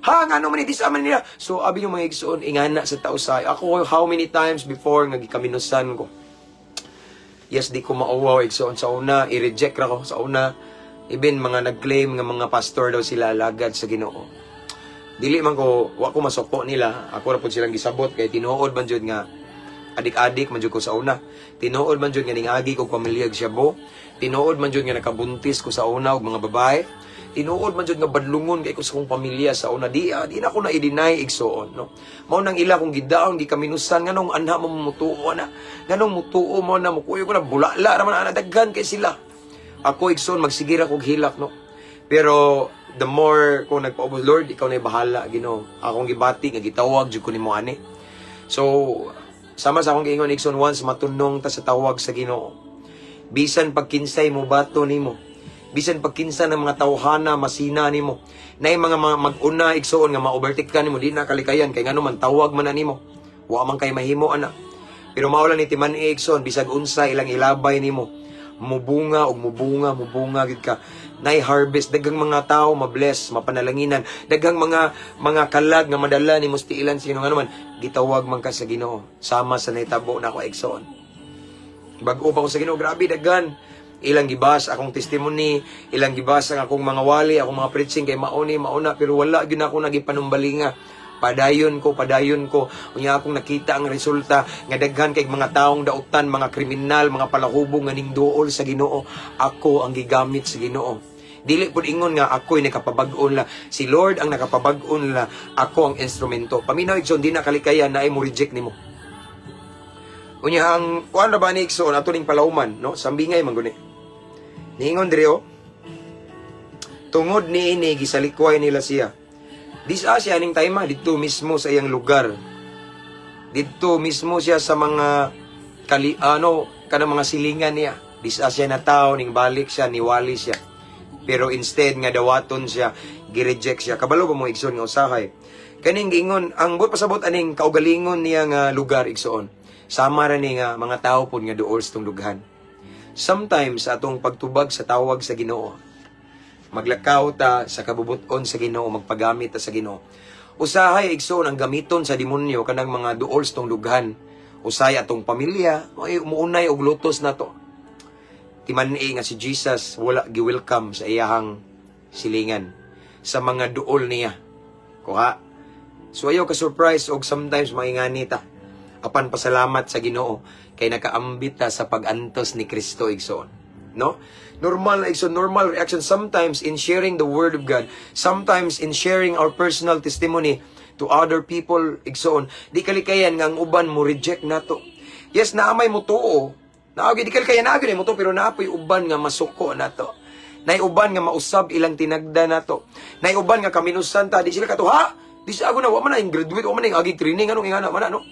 Ha, ngano man ni man nila? So abi yung mga igsuon, ingana sa tao sa ako, how many times before nga gikaminusan ko. Yes, di ko mauwaw, igsuon, sa una, i-reject ra ko sa una. Even mga nag-claim nga mga pastor daw sila, alagad sa Ginoo. Dili man ko, wa ko masuko nila. Ako ra pud silang gisabot kay tinuod man jud nga Adik-adik man jud ko sa una. Tinuod man jud nga ningagi kog pamilya og shabu. Tinuod man jud nga nakabuntis ko sa una og mga babae. Tinuod man jud nga badlungon kay ko sa kong pamilya sa una. Di na ko na i-deny, igsuon, no. Mao nang ila kong gidaon, gikaminusan, nganong anha mo mutuo na. Nganong mutuo mo na mukuyo ko na bulala ra man ana, daghan kay sila. Ako, igsuon, magsigir ako og hilak, no. Pero the more ko nagpaubos, "Lord, ikaw na bahala, Ginoo. Akong gibati nga gitawag jud ko nimo ani." So sama sa akong giingon, igsoon, once matunong ta sa tawag sa Ginoo, bisan pagkinsay mo bato nimo, bisan pagkinsa ng mga tawhana masina nimo, nay mga mag-una, igsuon, nga ma-overtake ka nimo, di na kalikayan kay ngano man tawag man na nimo. Wa man kay mahimo ana. Pero mao lang ni timan-i, igsoon, bisag unsa ilang ilabay nimo, mubunga og mubunga, mubunga gid ka. Nay harvest, daghang mga tao mabless, mapanalanginan, daghang mga kalag nga madala nimo sa tiilan sa Ginoo, man gitawag man ka sa Ginoo, sama sa nahitabo nako, igsoon. Bag-o pa ko sa Ginoo, grabe daghan ilang gibas akong testimony, ilang gibas ang akong mga wali, akong mga preaching kay mauni mauna, pero wala gyud ako nagipanumbalinga. Padayon ko, padayon ko. Unya akong nakita ang resulta nga daghan kay mga taong dautan, mga kriminal, mga palahubong nga ning duol sa Ginoo. Ako ang gigamit sa Ginoo. Dili pud ingon nga ako'y nakapabag-on la. Si Lord ang nakapabag-on la. Ako ang instrumento. Paminaw, igsoon, di na kalikayan na ay mo reject nimo. Unya ang kuan ra ba ni, igsoon, ato ning palawman, no? Sambingay man guni. Niingon diri oh. Tungod niini gisalikway nila siya. Disa siya aning time didto mismo sa iyang lugar. Didto mismo siya sa mga kali ano kanang mga silingan niya. Disa siya na tao ning balik siya, niwali siya. Pero instead nga dawaton siya, gi-reject siya. Kabalo ba mo, igsoon, nga usahay kaning giingon ang buot pasabot aning kaugalingon niya nga lugar, igsoon? Sama ra ni nga mga tao pod nga duol sa tong dughan. Sometimes sa atong pagtubag sa tawag sa Ginoo, maglakaw ta sa kabubuton sa Ginoo, magpagamit ta sa Ginoo. Usahay, igsoon, ang gamiton sa demonyo kanang mga duol sa tong dughan. Usahay atong pamilya, ay muunay og lutos nato. Timan-i nga si Jesus wala gi-welcome sa iyahang silingan sa mga duol niya. Kuha. So ayaw ka surprise og sometimes maingani ta. Apan pasalamat sa Ginoo kay nakaambit ta sa pag-antos ni Kristo, igsoon. No? Normal na, igsoon, normal reaction sometimes in sharing the word of God, sometimes in sharing our personal testimony to other people, igsoon. Di kalikayan nga ang uban mo reject nato. Yes, naamay mo tuo. Naagi di kalikayan naagi mo tuo, pero naapoy uban nga masuko nato. Nay uban nga mausab ilang tinagda nato. Nay uban nga kaminusan ta, di sila kato ha. Di siya ako na wa man na graduate, wa man na agi training, anong ingana man ano.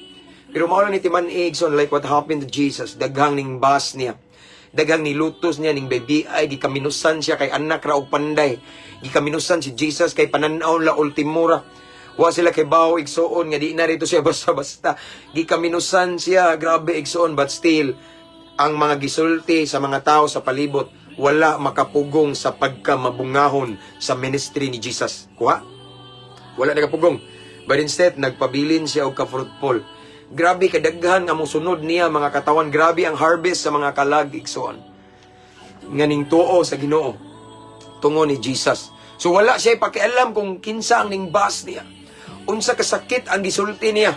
Pero mao lang ni timan igsoon, like what happened to Jesus, daghang ning bas niya. Daghang nilutos niya ning baby ay gikaminusan siya kay anak ra og panday. Gikaminusan si Jesus kay pananaw la ultimura. Wa sila kay bawo, igsuon, nga di na rito siya basta-basta. Gikaminusan siya, grabe, igsuon, but still ang mga gisulti sa mga tao sa palibot wala makapugong sa pagkamabungahon sa ministry ni Jesus. Kuha? Wala nakapugong. But instead, nagpabilin siya og ka-fruitful. Grabe kadaghan nga mosunod niya mga katawan. Grabe ang harvest sa mga kalag, igsoon, nga ning tuo sa Ginoo tungo ni Jesus. So wala siya pakialam kung kinsa ang ning bas niya. Unsa kasakit ang gisulti niya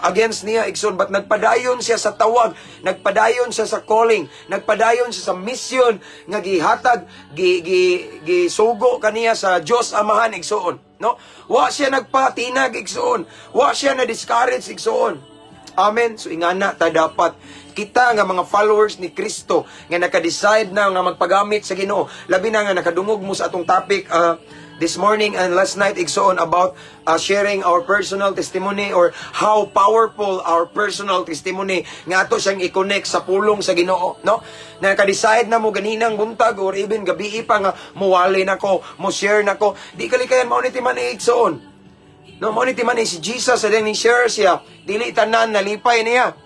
against niya, igsoon, but nagpadayon siya sa tawag, nagpadayon siya sa calling, nagpadayon siya sa mission nga gihatag, gi, gi, gisugo kaniya sa Dios Amahan, igsoon, no? Wa siya nagpatinag, igsoon. Wa siya na discourage, igsoon. Amen. So ingana ta dapat kita nga mga followers ni Kristo nga naka-decide na nga magpagamit sa Ginoo. Labi na nga nakadungog mo sa atong topic this morning and last night, igsoon, about sharing our personal testimony or how powerful our personal testimony nga ato siyang i-connect sa pulong sa Ginoo, no? Naka-decide na mo ganinang buntag or even gabi pa nga muwali nako, mo share nako. Di kalikayan mao ni timan igsoon. No, mao ni timan si Jesus sa ni share siya, dili tanan nalipay niya.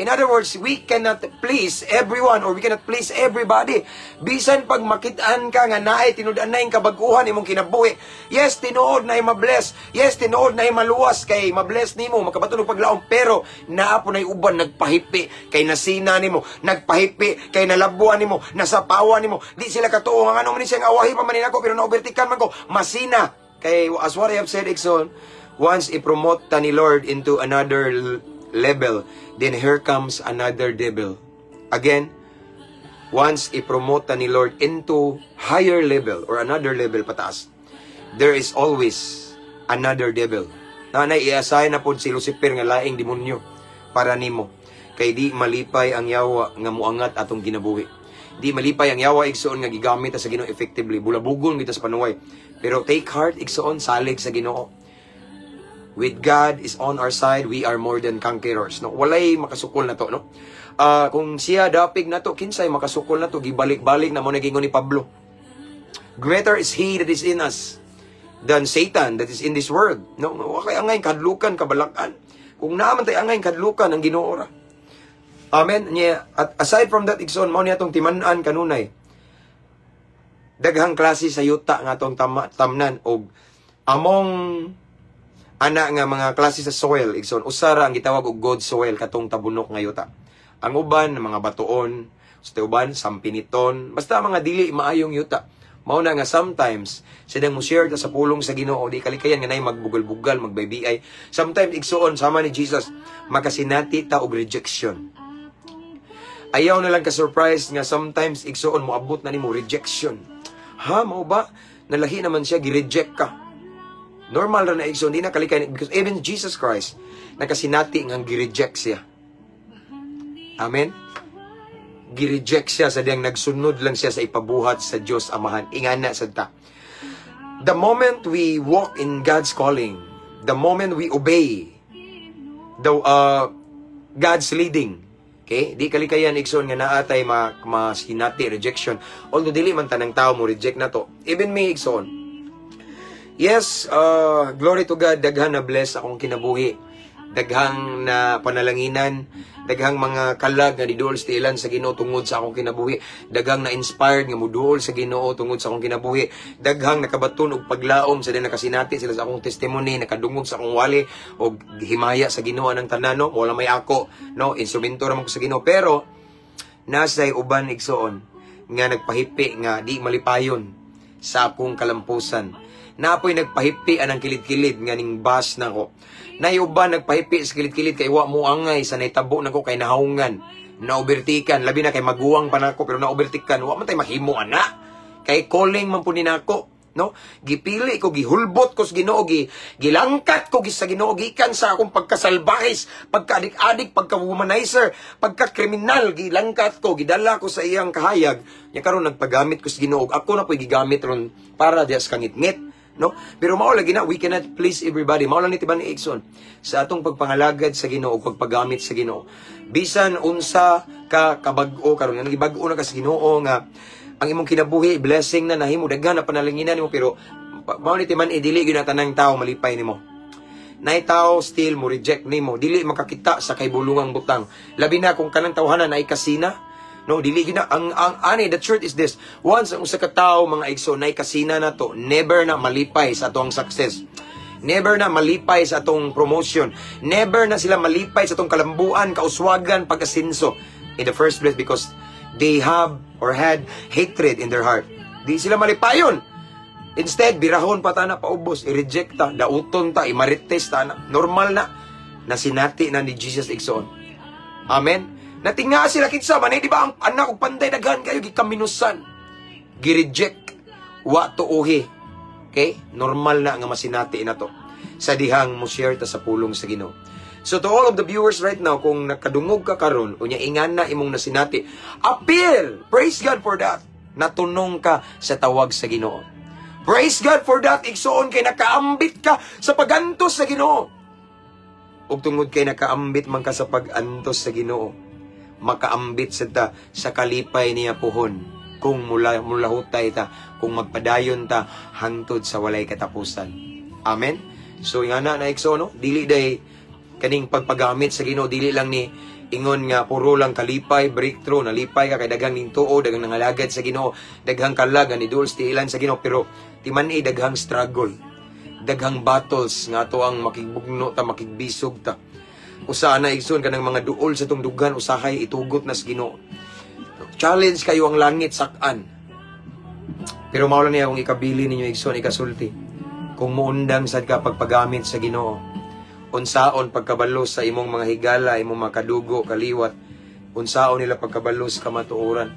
In other words, we cannot please everyone or we cannot please everybody. Bisan pag makitaan ka nga naay tinud-anay kabag-uhan imong kinabuhi. Yes, tinuod na mabless. Yes, tinuod na maluwas kay mabless nimo, makabaton og paglaom, pero naa po nay uban nagpahipi kay nasina nimo, nagpahipi kay nalabuan nimo, nasapawan nimo. Di sila katuo nga ngano man ni siyang awahi pa man ni nako, pero na-overtaken man ko, masina. Kay as what I have said, igsoon, once i-promote ta ni Lord into another level, then here comes another devil. Again, once i-promote ta ni Lord into higher level or another level pataas, there is always another devil. Nanay i-assign na pod si Lucifer nga laing demonyo para nimo. Kay di malipay ang yawa nga muangat atong kinabuhi. Di malipay ang yawa, igsoon, nga gigamit ta sa Ginoo effectively. Bulabugon kita sa panuway. Pero take heart, igsoon, salig sa Ginoo. With God is on our side, we are more than conquerors. No, walay makasukol na to, no? Kung siya dapig na to, kinsay makasukol na to, gibalik-balik na mo nagingon ni Pablo. Greater is He that is in us than Satan that is in this world. No, wa kay angay kadlukan kabalakan. Kung naa man tay angay kadlukan, ang Ginoo ra. Amen. Nya, at aside from that, igsoon, mao niya atong timan-an kanunay. Daghang klase sa yuta nga atong tamnan og among ana nga mga klase sa soil, igsoon, usara ang gitawag og good soil, katong tabunok nga yuta. Ang uban mga batuon, sa uban sampiniton, basta mga dili maayong yuta. Mao na nga sometimes sidang mo share ta sa pulong sa Ginoo, di kalikayan nga nay magbugal-bugal, magbaybiay. Sometimes, igsoon, sama ni Jesus, makasinati ta og rejection. Ayaw na lang ka surprise nga sometimes, igsoon, moabot na nimo rejection. Ha, mao ba? Nalahi naman siya, gi-reject ka. Normal ra na, igsoon, di na kalikayan because even Jesus Christ nakasinati nga gi-reject siya. Amen? Gi-reject siya sa diyang nagsunod lang siya sa ipabuhat sa Dios Amahan. Ingana sad ta. The moment we walk in God's calling, the moment we obey the God's leading, okay? Di kalikayan, igsoon, nga naa tay ma masinati rejection. Although dili man tanang tao mo reject na to. Even me, igsoon. Yes, glory to God, daghan na bless akong kinabuhi. Daghang na panalanginan, daghang mga kalag nga niduol sa tiilan sa Ginoo tungod sa akong kinabuhi, daghang na inspired nga muduol sa Ginoo tungod sa akong kinabuhi, daghang nakabaton og paglaom sa din nakasinati sila sa akong testimony, nakadungog sa akong wali og himaya sa Ginoo ng tanan, no, wala may ako, no, instrumento ra man ko sa Ginoo, pero nasay uban, igsoon, nga nagpahipi nga di malipayon sa akong kalampusan. Napoy nagpahipi anang kilid-kilid nga ning bas nako. Nay uban nagpahipi sa kilid-kilid kay wa mo angay sa nahitabo nako kay nahungan. Naobertikan, labi na kay maguwang pa nako pero naobertikan, wa man tay mahimo ana. Kay calling man pud ni nako, no? Gipili ko, gihulbot ko sa Ginoo, gilangkat ko sa Ginoo gikan sa akong pagkasalbahis, pagkaadik-adik, pagka-womanizer, pagka-kriminal, gilangkat ko, gidala ko sa iyang kahayag. Nya karon nagpagamit ko sa Ginoo. Ako na po'y gigamit ron para diya sa kangitngit, no? Pero mao lagi na we cannot please everybody. Mao lang ni tiban ni igsoon sa atong pagpangalagad sa Ginoo, pagpagamit sa Ginoo. Bisan unsa ka kabag-o karon nga nagibag-o na ka sa Ginoo nga ang imong kinabuhi blessing na nahimo, daghan na panalanginan nimo, pero mao ni timan eh, dili gyud na tanang tao malipay nimo. Nay tao still mo reject nimo, dili makakita sa kaybulungang butang. Labi na kung kanang tawhana naay kasina. No, dili gyud na ang ani, the truth is this. Once ang usa ka tawo, mga igsoon, nay kasina na to, never na malipay sa atong success. Never na malipay sa atong promotion. Never na sila malipay sa atong kalambuan, kauswagan, pag-asinso. In the first place because they have or had hatred in their heart. Di sila malipayon. Instead, birahon pa ta na paubos, i-reject ta, dauton ta, imarites ta na. Normal na. Nasinati na ni Jesus, igsoon. Amen. Natinga sila kinsa man eh, di ba ang anak og panday daghan kayo gikaminusan. Gi-reject, wa tuohi. Okay? Normal na nga masinati na to sa dihang mo share ta sa pulong sa Ginoo. So to all of the viewers right now, kung nakadungog ka karon, unya ingan na imong nasinati, appeal! Praise God for that. Natunong ka sa tawag sa Ginoo. Praise God for that, igsoon, kay nakaambit ka sa pagantos sa Ginoo. Ug tungod kay nakaambit man ka sa pag-antos sa Ginoo, makaambit sa ta sa kalipay niya puhon kung mula mulahutay ta, kung magpadayon ta hangtod sa walay katapusan. Amen. So nga na igsoon, no, dili day kaning pagpagamit sa Ginoo dili lang ni ingon nga puro lang kalipay, breakthrough, nalipay ka kay daghang ning tuo, daghang nangalagad sa Ginoo, daghang kalag nga nidul sa tiilan sa Ginoo, pero timan-i daghang struggle, daghang battles nga ato ang makigbugno ta, makigbisog ta. Usa na, igsoon, kanang mga duol sa tong dughan usahay itugot na sa Ginoo. Challenge kayo ang langit sak-an. Pero mao lang niya akong ikabili ninyo, igsoon, ikasulti. Kung muundang sad ka pagpagamit sa Ginoo, Unsaon pagkabalo sa imong mga higala, imong mga kadugo, kaliwat, unsaon nila pagkabalo sa kamatuoran?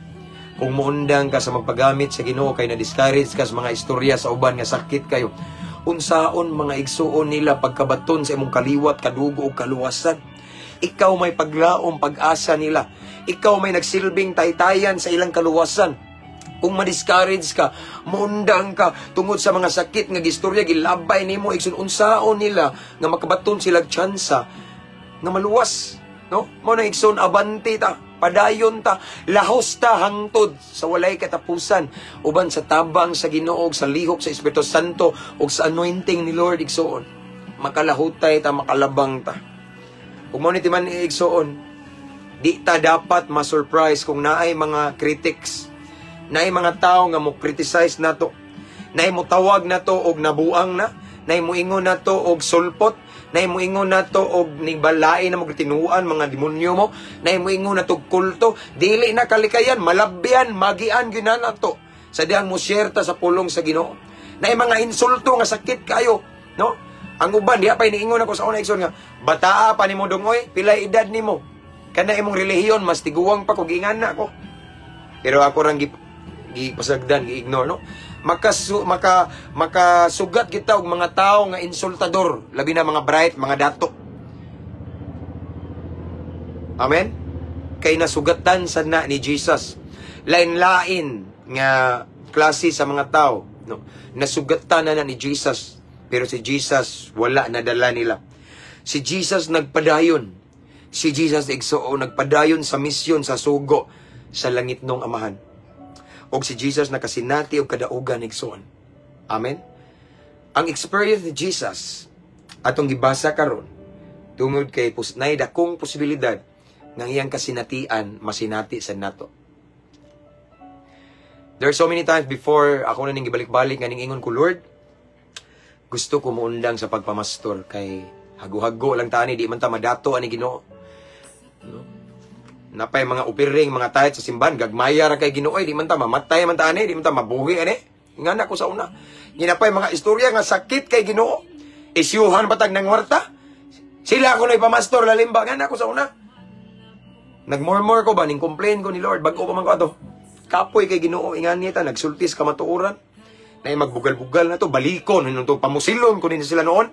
Kung muundang ka sa magpagamit sa Ginoo kay na-discourage ka sa mga istorya sa uban nga sakit kayo, unsaon, mga igsuon, nila pagkabaton sa imong kaliwat, kadugo ug kaluwasan? Ikaw may paglaom, pag-asa nila. Ikaw may nagsilbing taytayan sa ilang kaluwasan. Kung ma-discourage ka, muundang ka tungod sa mga sakit nga gistorya, gilabay nimo, igsoon, unsaon nila nga makabaton sila tsansa nga maluwas, no? Mao na, igsoon, abante ta, padayon ta, lahos ta hangtod sa walay katapusan uban sa tabang sa Ginoo, sa lihok sa Espiritu Santo ug sa anointing ni Lord, igsoon. Makalahutay ta, makalabang ta. Ug mao ni timan, igsoon, di ta dapat ma-surprise kung naay mga critics, naay mga tao nga mo criticize nato, naay mo tawag nato og nabuang na, naay moingon nato og sulpot, naay moingon nato og nibalain na mo tinuan mga demonyo mo, naay moingon nato og kulto. Dili na kalikayan, malabyan, magian gyud na nato sa dihang mo share ta sa pulong sa Ginoo. Naay mga insulto nga sakit kayo, no? Ang uban diha pa iniingon ako sa una, igsoon, nga bataa pa nimo dongoy, pilay edad nimo, kana imong relihiyon mas tiguang pa ko, giingan na ko. Pero ako rang gipasagdan, gi-ignore, no? Makasugat kita og mga tao nga insultador, labi na mga bright, mga dato. Amen? Kay nasugatan sa na ni Jesus. Lain-lain nga klase sa mga tao, no? Nasugatan na na ni Jesus, pero si Jesus wala nadala nila. Si Jesus nagpadayon. Si Jesus, igsoon, nagpadayon sa misyon, sa sugo sa langit nong Amahan. Og si Jesus nakasinati og kadaugan, igsoon. Amen. Ang experience ni Jesus atong gibasa karon, tungod kay nay dakong posibilidad nga iyang kasinatian masinati sa nato. There are so many times before ako na ning gibalik-balik nga ning ingon ko, "Lord, gusto ko muundang sa pagpamastor kay hago-hago lang ta ani, di man ta madato ani Ginoo." No? Napay mga upiring, mga tayt sa simbahan, gagmaya ra kay Ginoo, di man ta mamatay man ta ani, di man ta mabuhi ani. Nga na ko sa una. Ginapay mga istorya nga sakit kay Ginoo. Isyuhan patag ng warta. Sila ako na ipamastor lalimba nga na ako sa una. Nagmurmur ko ba, ning complain ko ni Lord, bago pa man ko ato. Kapoy kay Ginoo, ingan ta, nagsultis kamatuoran. Na magbugal-bugal na to, balikon, hinong to, pamusilon ko din sila noon.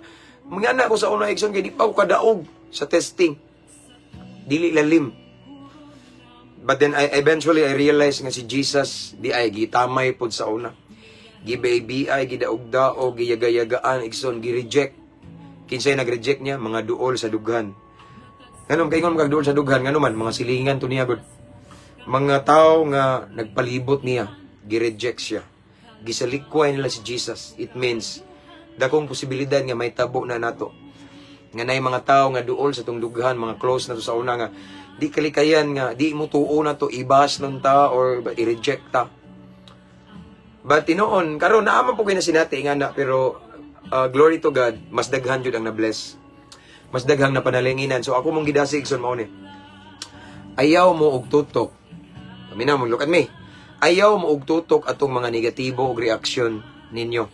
Mga na ko sa una, igsoon, kay di pa ako kadaog sa testing. Dili lalim. But then I eventually I realized nga si Jesus di ay gitamay pod sa una. Gibaybi-ay, gidaog-daog, giyagayagaan, igsoon, gi-reject. Kinsay nag-reject niya? Mga duol sa dughan. Nganon kay ingon mga duol sa dughan, ngano man mga silingan to niya gud. Mga tao nga nagpalibot niya, gi-reject siya. Gisalikway nila si Jesus. It means dakong posibilidad nga may tabo na nato. Nga nay mga tao nga duol sa tong dughan, mga close na to sa una nga di kalikayan nga di mo tuo na to, i-bash nun ta or i-reject ta. But tinuon, karon naa man po kay nasinati nga na, pero glory to God, mas daghan jud ang na-bless. Mas daghang napanalinginan. So ako mong gidasig son mao ni. Ayaw mo og tutok. Paminaw mo, look at me. Ayaw mo og tutok atong mga negatibo og reaksyon ninyo.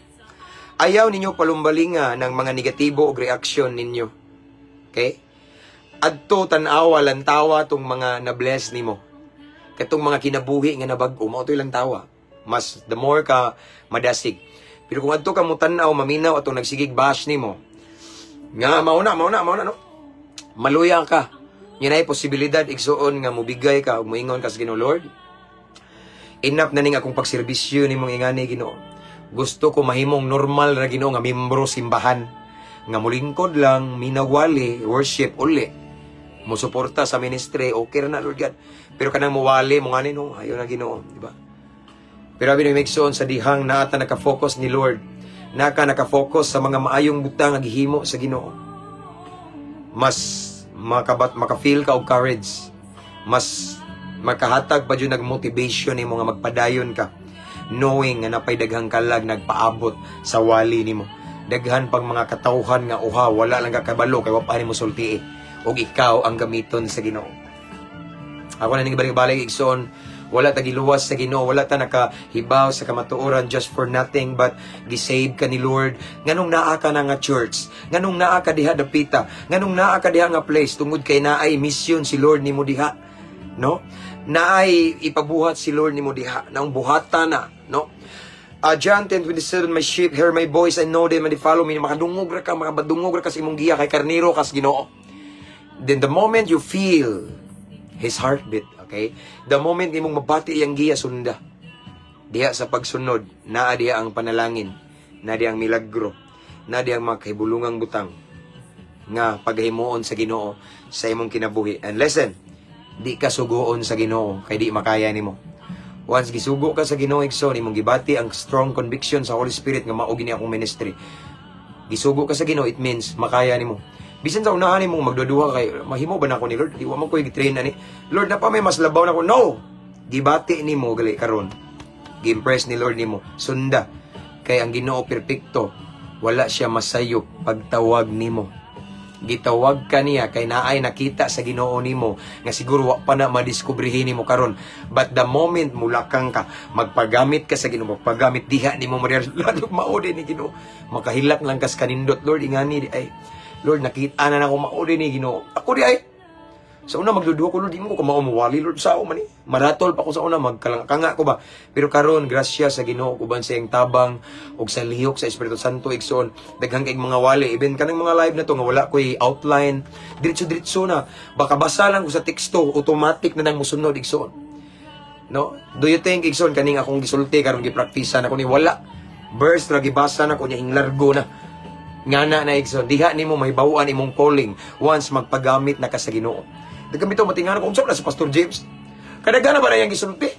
Ayaw ninyo palumbalinga ng mga negatibo og reaksyon ninyo. Okay? Adto tan-awa, lantawa tong mga na-bless nimo. Katong mga kinabuhi nga nabag-o, mao to'y lantawa. Mas the more ka madasig. Pero kung adto ka mo tan-aw, maminaw atong nagsigig bash nimo, nga mauna, mauna, mauna, no? Maluya ka. Yan ay posibilidad, igsuon, nga mubigay ka ug moingon ka sa Ginoo, "Lord, enough na ning akong pagserbisyo nimong ingani, Ginoo. Gusto ko mahimong normal ra, Ginoo, nga membro simbahan. Nga mulingkod lang, minawali, worship uli. Mo suporta sa ministry, okay ra na, Lord God. Pero kanang muwali mo ngani, no, ayo na, Ginoo," di ba? Pero abi ni igsoon, sa dihang naata naka-focus ni Lord, naka naka-focus sa mga maayong butang nga gihimo sa Ginoo, mas makabat maka-feel ka og courage. Mas makahatag pa jud nag motivation nimo nga magpadayon ka, knowing nga napay daghang kalag nagpaabot sa wali nimo. Daghan pang mga katawhan nga uha, wala lang kakabalo kay wa pa nimo sultii. Ug ikaw ang gamiton sa Ginoo. Ako na ning balik-balik, igsoon, Wala ta giluwas sa Ginoo, wala ta nakahibaw sa kamatuoran just for nothing, but gisave ka ni Lord. Nganong naa ka na nga church, nganong naa ka diha dapita, nganong naa ka diha nga place, tungod kay naay mission si Lord nimo diha, no? Naay ipabuhat si Lord nimo diha, naong buhata na, no? John 10:27, "My sheep hear my voice, I know them and they follow me." Makadungog ra ka, makabadungog ra ka sa imong giya kay karniro kas Ginoo. Then the moment you feel His heartbeat, okay? The moment imong mabati iyang giya, sunda. Diha sa pagsunod, naa diha ang panalangin, naa diha ang milagro, naa diha ang mga kahibulungang butang nga paghimuon sa Ginoo sa imong kinabuhi. And listen, di ka suguon sa Ginoo kay di makaya nimo. Once gisugo ka sa Ginoo, igsoon, imong gibati ang strong conviction sa Holy Spirit nga mao gini akong ministry. Gisugo ka sa Ginoo, it means makaya nimo. Bisan sa unahan nimo magduduha kay mahimo ba nako ni Lord? Di wa man ko gi-train ani. Lord, na pa may mas labaw nako. No. Gibati nimo gali karon. Gi-impress ni Lord nimo. Sunda. Kay ang Ginoo perpekto. Wala siya masayop pagtawag nimo. Gitawag ka niya kay naay nakita sa Ginoo nimo nga siguro wa pa na madiskubrihin nimo karon. But the moment mulakang ka, magpagamit ka sa Ginoo, magpagamit diha nimo marealize, lalo mao din ni Ginoo. Makahilak lang kas kanindot, Lord, ingani di ay. Lord, nakita na nako mao din ni Ginoo. Ako di ay. Sa una magduduha ko, Lord, di mo ko kamao mawali, Lord, sa man ni. Maratol pa ko sa una, magkalangkanga ko ba. Pero karon, grasya sa Ginoo uban sa iyang tabang ug sa lihok sa Espiritu Santo, igsoon, daghan kay mga wali. Even kanang mga live na to nga wala ko'y outline, diretso-diretso na. Baka basa lang ko sa teksto, automatic na nang musunod, igsoon. No? Do you think, igsoon, kaning akong gisulti karon gipraktisa na ko ni? Wala. Verse ra gibasa na ko niya, hinglargo na. Ngana na, igsoon, diha nimo mahibaw-an imong calling once magpagamit na ka sa Ginoo. Daghan bitaw matingana ko unsa na sa Pastor James. Kadaghan na ba na iyang gisulti?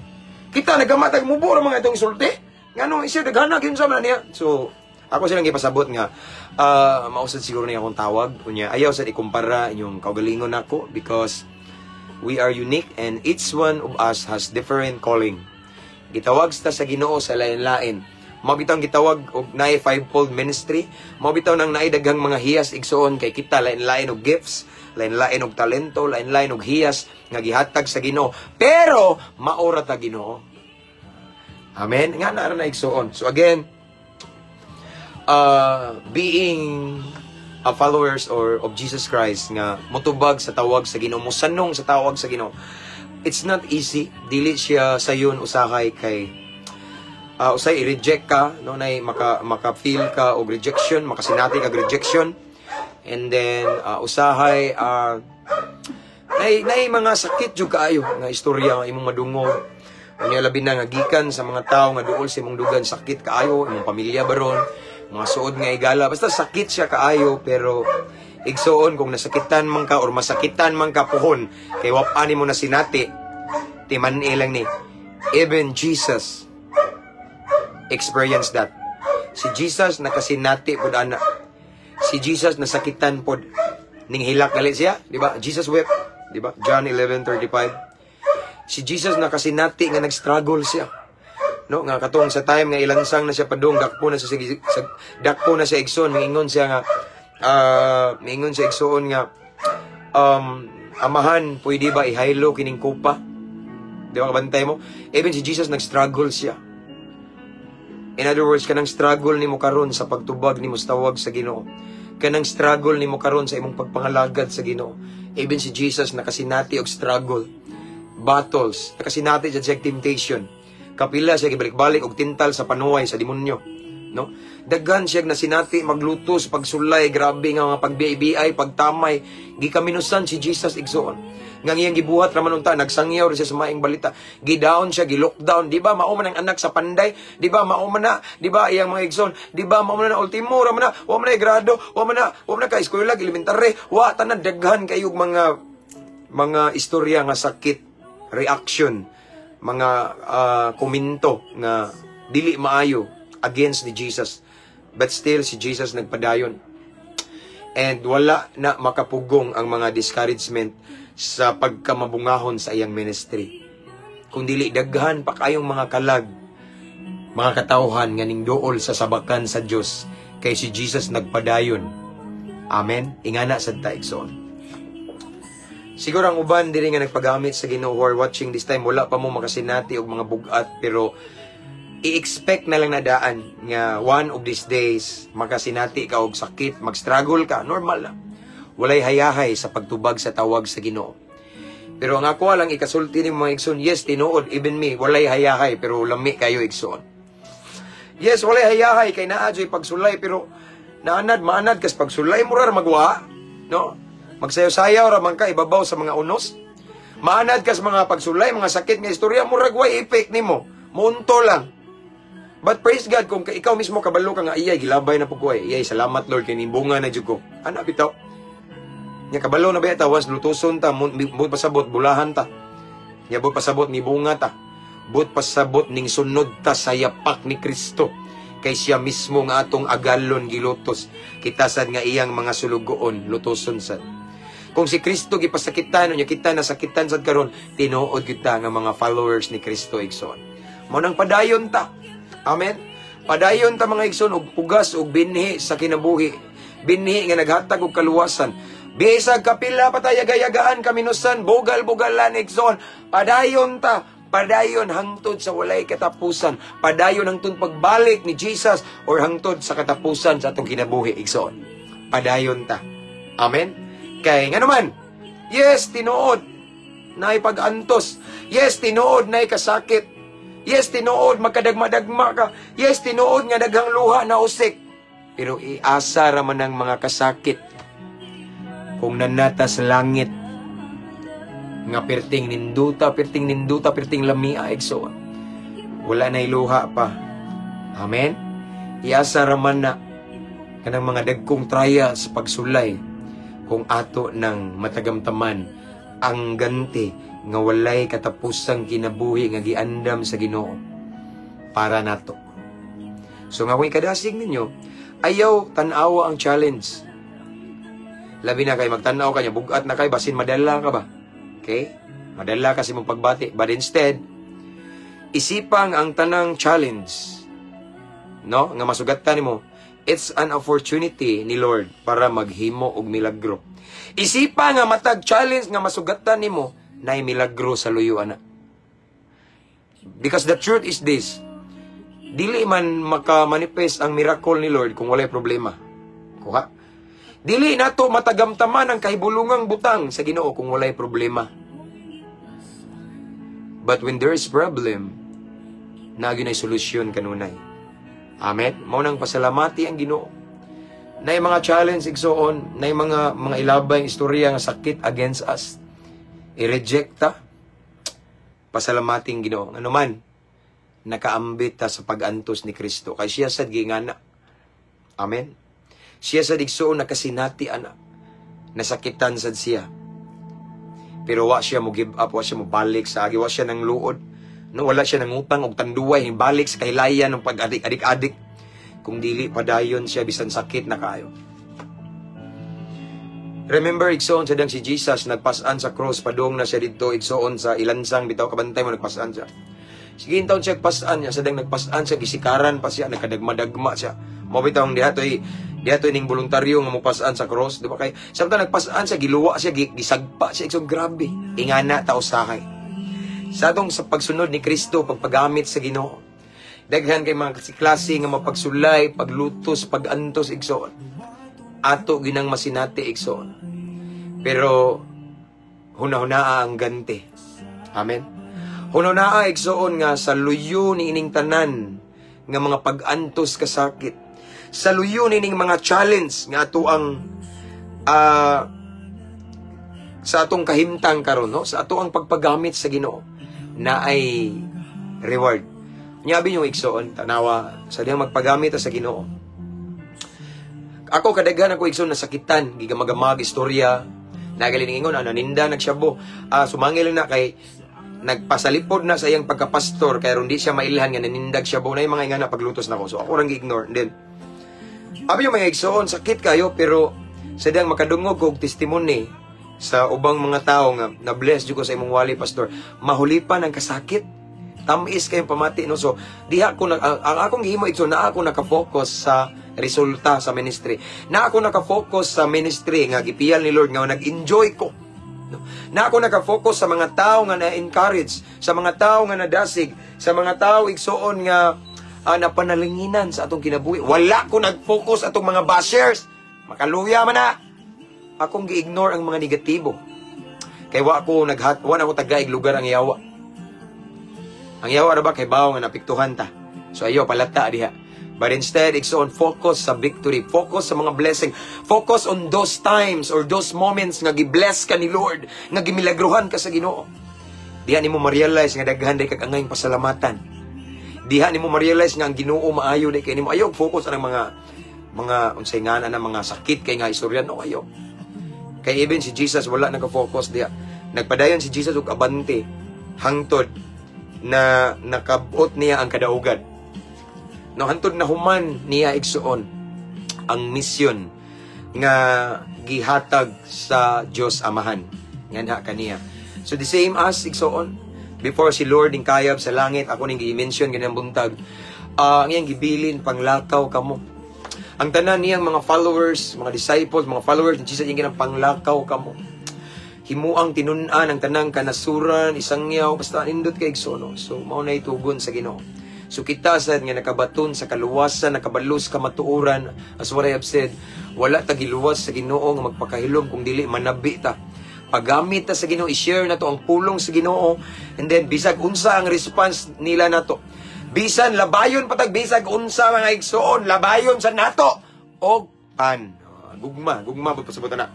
Kita nagamatag mubo ra mga itong gisulti. Ngano isip daghan na kinsa man na niya. So ako silang gipasabot nga mausad siguro niya akong tawag unya ayaw sad ikumpara inyong kaugalingon nako because we are unique and each one of us has different calling. Gitawag ta sa Ginoo sa lain-lain. Mao bitaw ang gitawag og naay fivefold ministry. Mao bitaw nang naay daghang mga hiyas, igsoon, kay kita lain-lain og gifts, lain-lain og talento, lain-lain og hiyas nga gihatag sa Ginoo. Pero mao ra ta Ginoo. Amen. Nga na ra na, igsoon. So again, being a followers or of Jesus Christ nga motubag sa tawag sa Ginoo, mosanong sa tawag sa Ginoo. It's not easy. Dili siya sayon usahay kay usay i-reject ka, no, nay maka feel ka og rejection, makasinati kag rejection. And then usahay nay mga sakit jud kaayo nga istorya nga imong madungog. Unya labi na nga gikan sa mga tawo nga duol sa imong dugan, sakit kaayo, imong pamilya baron, mga suod nga igala, basta sakit siya kaayo. Pero igsoon, kung nasakitan man ka or masakitan man ka puhon kay wa nimo na sinati, timan lang ni. Even Jesus experienced that. Si Jesus nakasinati pud ana. Si Jesus nasakitan pod, ning hilak gali siya, di ba? Jesus wept, di ba? John 11:35. Si Jesus nakasinati nga nag-struggle siya. No, nga katong sa time nga ilansang na siya padung, dakpo na siya sa dakpo na siya, igsoon, mingingon siya nga mingingon siya, igsoon, nga "Amahan, pwede ba ihaylo kining kupa?" Di ba kabantay mo? Even si Jesus nag-struggle siya. In other words, kanang struggle nimo karon sa pagtubag nimo sa tawag sa Ginoo. Kanang struggle nimo karon sa imong pagpangalagad sa Ginoo. Even si Jesus nakasinati og struggle, battles, nakasinati siya sa temptation. Kapila siya gibalik-balik og tintal sa panuway sa demonyo. No? Daghan siya nasinati, maglutos, pagsulay, grabe nga mga pagbiay-biay, pagtamay. Gikaminusan si Jesus, igsoon. Nga iyang gibuhat raman unta, nagsangyaw rin siya sa maayong balita. Gidown siya, gi-lockdown. Di ba, mao man ang anak sa panday? Di ba, mao man na? Di ba, iyang mga igsoon? Di ba, mao man na ultimo, ra man na, wa man na grado, wa man na ka eskwela, elementary, wa tanan daghan kayo mga istorya nga sakit, reaction, mga komento nga dili maayo against ni Jesus. But still, si Jesus nagpadayon. And wala na makapugong ang mga discouragement sa pagkamabungahon sa iyang ministry. Kung dili daghan pa kayong mga kalag, mga katawhan nga ning duol sa sabakan sa Dios kay si Jesus nagpadayon. Amen. Ingana sad ta, igsoon. Siguro ang uban diri nga nagpagamit sa Ginoo who are watching this time, wala pa mo makasinati og mga bugat, pero i-expect na lang na daan nga one of these days makasinati ka og sakit, mag-struggle ka, normal lang. Walay hayahay sa pagtubag sa tawag sa Ginoo. Pero ang ako lang ikasulti ni mga igsoon, yes, tinuod, even me, walay hayahay, pero lami kayo, igsoon. Yes, walay hayahay kay naa joy pagsulay, pero naanad maanad kas pagsulay mo ra magwa, no? Magsayaw-sayaw ra man ka ibabaw sa mga unos. Maanad kas mga pagsulay, mga sakit nga istorya, murag way effect nimo. Munto lang. But praise God kung ikaw mismo kabalo ka nga iyay gilabay na pud ko ay. Iyay, salamat Lord kay nimbunga na jud ko. Ana bitaw. Nya kabalo na ba ta once lutuson ta, but pasabot bulahan ta. Nya but pasabot ni bunga ta. But pasabot ning sunod ta sa yapak ni Kristo. Kay siya mismo nga atong agalon gilutos. Kita sad nga iyang mga sulugoon lutoson sad. Kung si Kristo gipasakitan unya kita nasakitan sad karon, tinuod kita nga mga followers ni Kristo, igsoon. Mao nang padayon ta. Amen. Padayon ta, mga igsoon, og pugas og binhi sa kinabuhi. Binhi nga naghatag og kaluwasan. Bisag kapila pa ta yagayagaan kaminusan, bugal-bugalan, igsoon. Padayon ta, padayon hangtod sa walay katapusan. Padayon hangtod pagbalik ni Jesus or hangtod sa katapusan sa atong kinabuhi, igsoon. Padayon ta. Amen. Kay ngano man, yes, tinuod naay pag-antos. Yes, tinuod naay kasakit. Yes, tinuod magkadagma-dagma ka. Yes, tinuod nga daghang luha na usik. Pero iasa ra man ang mga kasakit kung nanata sa langit nga perting ninduta, perting ninduta, perting lamia, igsoon. Wala na luha pa. Amen? Iasa ra man na kanang mga dagkong trial sa pagsulay kung ato ng matagamtaman ang ganti nga walay katapusang kinabuhi nga giandam sa Ginoo para nato. So nga kung ikadasig ninyo, ayaw tan-awa ang challenge. Labi na kay magtan-aw ka niya, bugat na kay, basin madala ka ba? Okay? Madala kasi mong pagbati. But instead, isipang ang tanang challenge, no? Nga masugatan nimo, it's an opportunity ni Lord para maghimo og milagro. Isipa nga matag challenge nga masugatan nimo, naay milagro sa luyo ana. Because the truth is this, dili man maka-manifest ang miracle ni Lord kung walay problema. Kuha? Dili nato matagamtaman ang kahibulungang butang sa Ginoo kung walay problema. But when there is problem, naa gyud solusyon kanunay. Amen. Mao nang pasalamati ang Ginoo. Naay mga challenge, igsoon, naay mga ilabay istorya nga sakit against us. I-reject ta. Pasalamating Ginoo. Ano man, nakaambit ta sa pag-antos ni Kristo. Kay siya sad gingana. Amen. Siya sad, igsoon, nakasinati ana. Nasakitan sad siya. Pero wa siya mo give up, wa siya mo balik sa agi, wa siya nang luod. No, wala siya nangutang og tanduay, balik sa kahilayan ng pag-adik-adik-adik. Kung dili padayon siya bisan sakit na kaayo. Remember, igsoon, sa si Jesus nagpasan sa cross, padung na siya didto, igsoon, sa ilansang bitaw, kabantay mo nagpasan siya. Sige, taon siya nagpasan niya, sa dang nagpasan siya, gisikaran pa siya, nagkadagma-dagma siya. Mao bitaw ang diha to'y ning voluntaryo nga mopasan sa cross, di ba kay samtang nagpasan siya, giluwa siya, gisagpa siya, igsoon, grabe. Ingana ta usahay. Sa atong sa pagsunod ni Kristo, pagpagamit sa Ginoo, daghan kay mga klase nga mapagsulay, paglutos, pagantos, igsoon. Ato ginang masinati, igsoon. Pero hunahunaa ang ganti. Amen. Hunahunaa, igsoon, nga sa luyo ni ining tanan nga mga pag-antos kasakit. Sa luyo ni ining mga challenge nga ato ang sa atong kahimtang karon, no, sa ato ang pagpagamit sa Ginoo na ay reward. Nyabi yung igsoon, tanawa sa diyang magpagamit ta sa Ginoo. Ako kadaghan ako, igsoon, nasakitan, gigamagamag istorya, nagaling ingon ana naninda nagsyabo. Sumangil na kay nagpasalipod na sa iyang pagkapastor kay aron di siya mailhan nga nanindag syabo na yung mga ingana paglutos nako. So ako rang gi-ignore. Then abi yung mga igsoon, sakit kayo, pero sa diyang makadungog og testimony sa ubang mga tao nga na bless jud ko sa imong wali, pastor, mahulipan ang kasakit, tamis kayong pamati, no? So diha ko na, ang akong gihimo, igsoon, na ako naka-focus sa resulta sa ministry, na ako naka-focus sa ministry nga gipiyal ni Lord nga nag-enjoy ko. No? Na ako naka-focus sa mga tao nga na-encourage, sa mga tao nga nadasig, sa mga tao, igsuon, nga napanalinginan sa atong kinabuhi. Wala ko nag-focus atong mga bashers. Makaluya man na. Akong gi-ignore ang mga negatibo. Kay wa ko naghat wa na ko tagaig lugar ang yawa. Ang yawa ra ba kay bawo nga napiktuhan ta. So ayo palata diha. But instead, igsoon, focus sa victory, focus sa mga blessing, focus on those times or those moments nga gi-bless ka ni Lord, nga gimilagruhan ka sa Ginoo. Diha nimo ma-realize nga daghan day kag angayng pasalamatan. Diha nimo ma-realize nga ang Ginoo maayo day kay nimo. Ayaw focus anang mga unsay ngana na mga sakit kay nga istorya, no, ayo. Kay even si Jesus, wala naka-focus diha. Nagpadayon si Jesus og abante hangtod na nakabot niya ang kadaugan. No, hantod na human niya, igsuon, ang mission nga gihatag sa Dios Amahan nganha kaniya. So the same as, igsuon, before si Lord kayab sa langit, ako ning gi-mention ganang buntag. Ang iyang gibilin, "Panglakaw kamo." Ang tanan niyang mga followers, mga disciples, mga followers ni Jesus, iyang ginang, "Panglakaw kamo. Himuang tinun-an ang tanang kanasuran, isangyaw," basta nindot kay, igsoon, no? So mao na itugon sa Ginoo. So kita sad nga nakabaton sa kaluwasan, nakabalos kamatuoran, as what I have said, wala ta giluwas sa Ginoo nga magpakahilom kung dili manabi ta. Paggamit ta sa Ginoo, i-share na to ang pulong sa Ginoo, and then bisag unsa ang response nila nato. Bisan labayon patag bisag unsa, mga igsoon, labayon sa nato og pan. Gugma, gugma pasabot na.